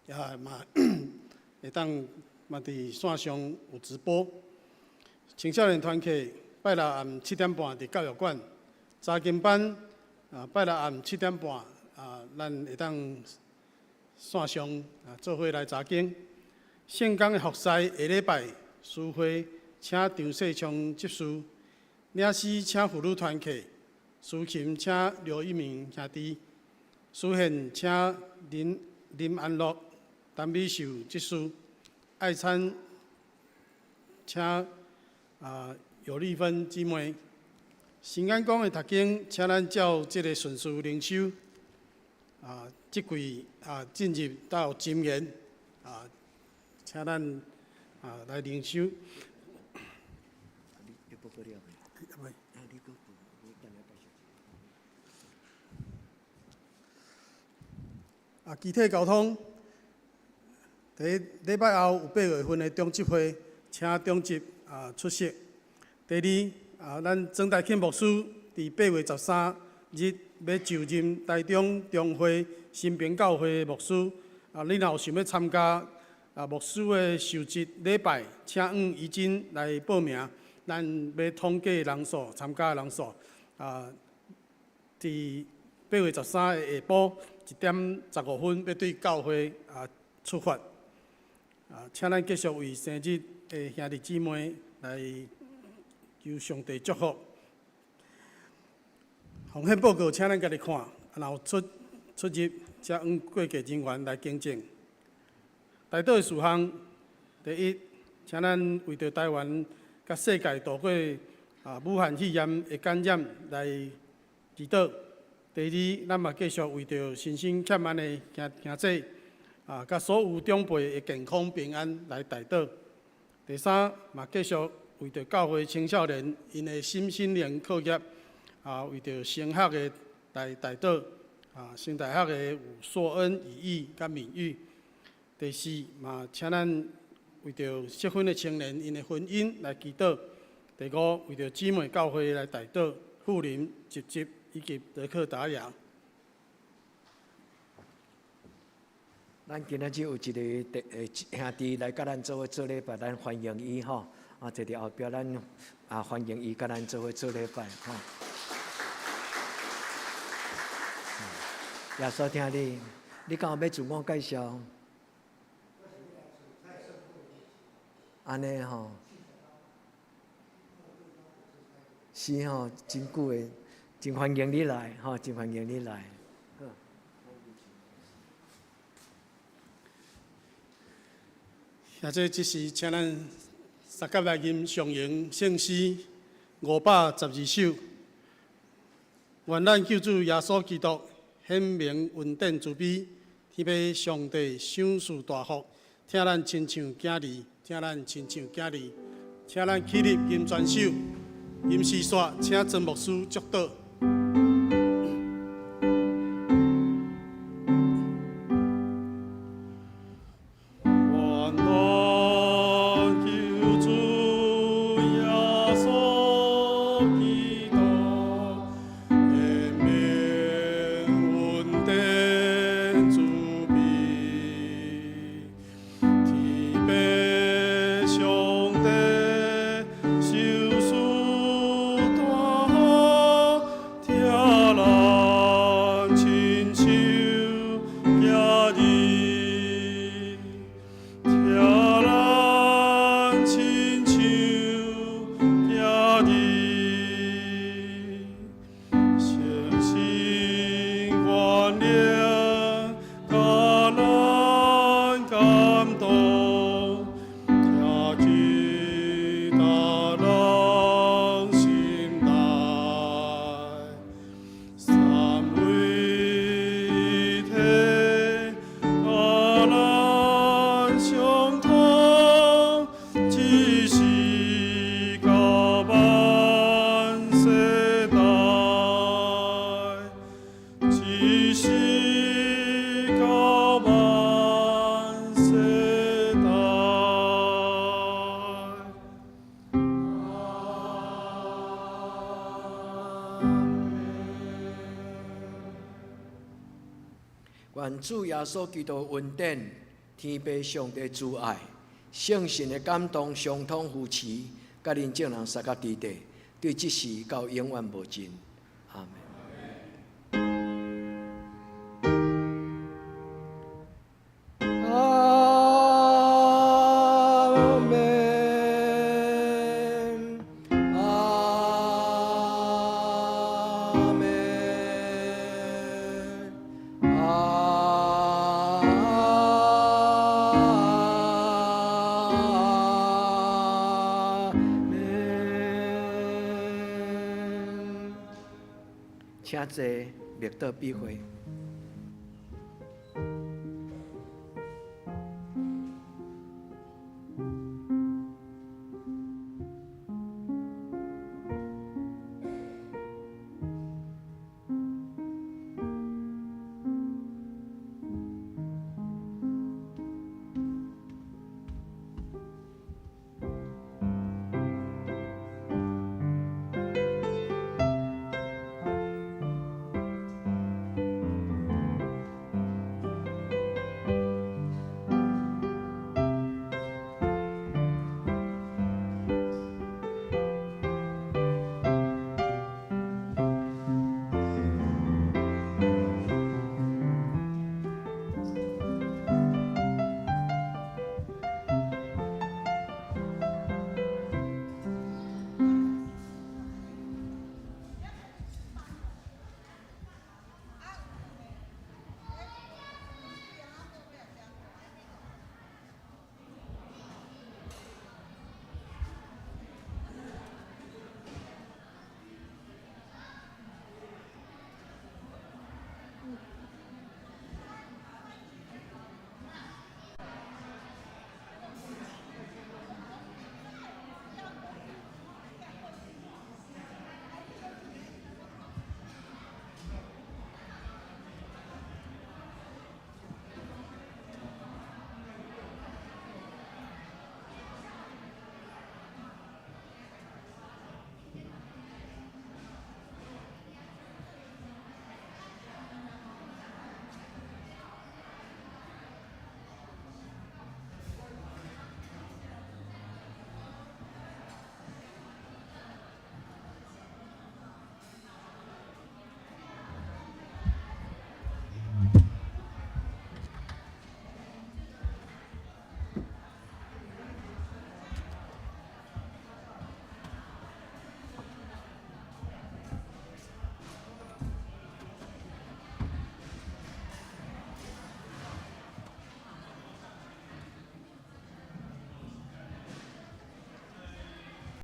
也嘛會當嘛佇線上有直播。青少年團契拜六暗7點半佇教育館，查經班啊拜六暗7點半啊，咱會當線上啊做伙來查經。聖工的服侍下禮拜司會請張世昌執事，領詩請婦女團契，司琴請劉一鳴兄弟，司獻請林林安樂、陳美秀執事，愛餐請啊尤麗芬姊妹。新眼光的讀經，請咱照這个順序靈修。這季進入到箴言，請咱來靈修。你報告了未？未。你閣報，我等下介紹。機體交通，佇禮拜後有8月份的長執會，請長執出席。第二，咱曾大慶牧師佇8月13日欲就任台中中會新平教會的牧師。你若有想欲參加牧師的受職禮拜，請按已經來報名。咱欲統計人數，參加的人數。佇8月13的下晡1點15分，欲對教會出發。請咱繼續為生日的兄弟姊妹來求上帝祝福。奉獻報告，請咱家己看，若有出入，請按會計人員來更正。代禱的事項，第一，請咱為著台灣佮世界度過武漢肺炎的感染來祈禱。第二，咱嘛繼續為著身心欠安的兄弟佮所有長輩的健康平安來代禱。第三，嘛繼續為著教會青少年𪜶的身心靈課業，為著升學的來代禱。升大學的有碩恩、以義佮敏玉。第四，嘛請咱為著適婚的青年𪜶的婚姻來祈禱。第五，為著姊妹教會來代禱，富林、集集以及德克達雅。咱今仔日有一个弟兄弟來佮咱做伙做禮拜，咱歡迎伊吼。坐佇後壁，咱歡迎伊佮咱做伙做禮拜吼。耶穌疼你，你敢有欲自我介紹？按呢吼，是吼，真久的，真歡迎你來吼，真歡迎你來。現在這時，請咱相佮來吟上榮聖詩512首。願咱救主耶穌基督顯明恩典慈悲，天父上帝賞賜大福，疼咱親像囝兒，疼咱親像囝兒，請咱起立吟全首，吟詩煞，請曾牧師祝禱。願咱救主耶穌基督顯明恩典慈悲，天父上帝賞賜大福，疼咱親像囝兒，疼咱親像囝兒，誠心原諒，佮咱感動，聽記得人心內，三位一體，佮咱相通，只是到萬世代，只是到萬世代。願主耶穌基督恩典、天父上帝慈愛、聖神的感動、相通扶持，佮恁眾人相佮佇底，對這時到永遠無盡。阿們。阿們，阿們，阿們。請坐，默禱比會。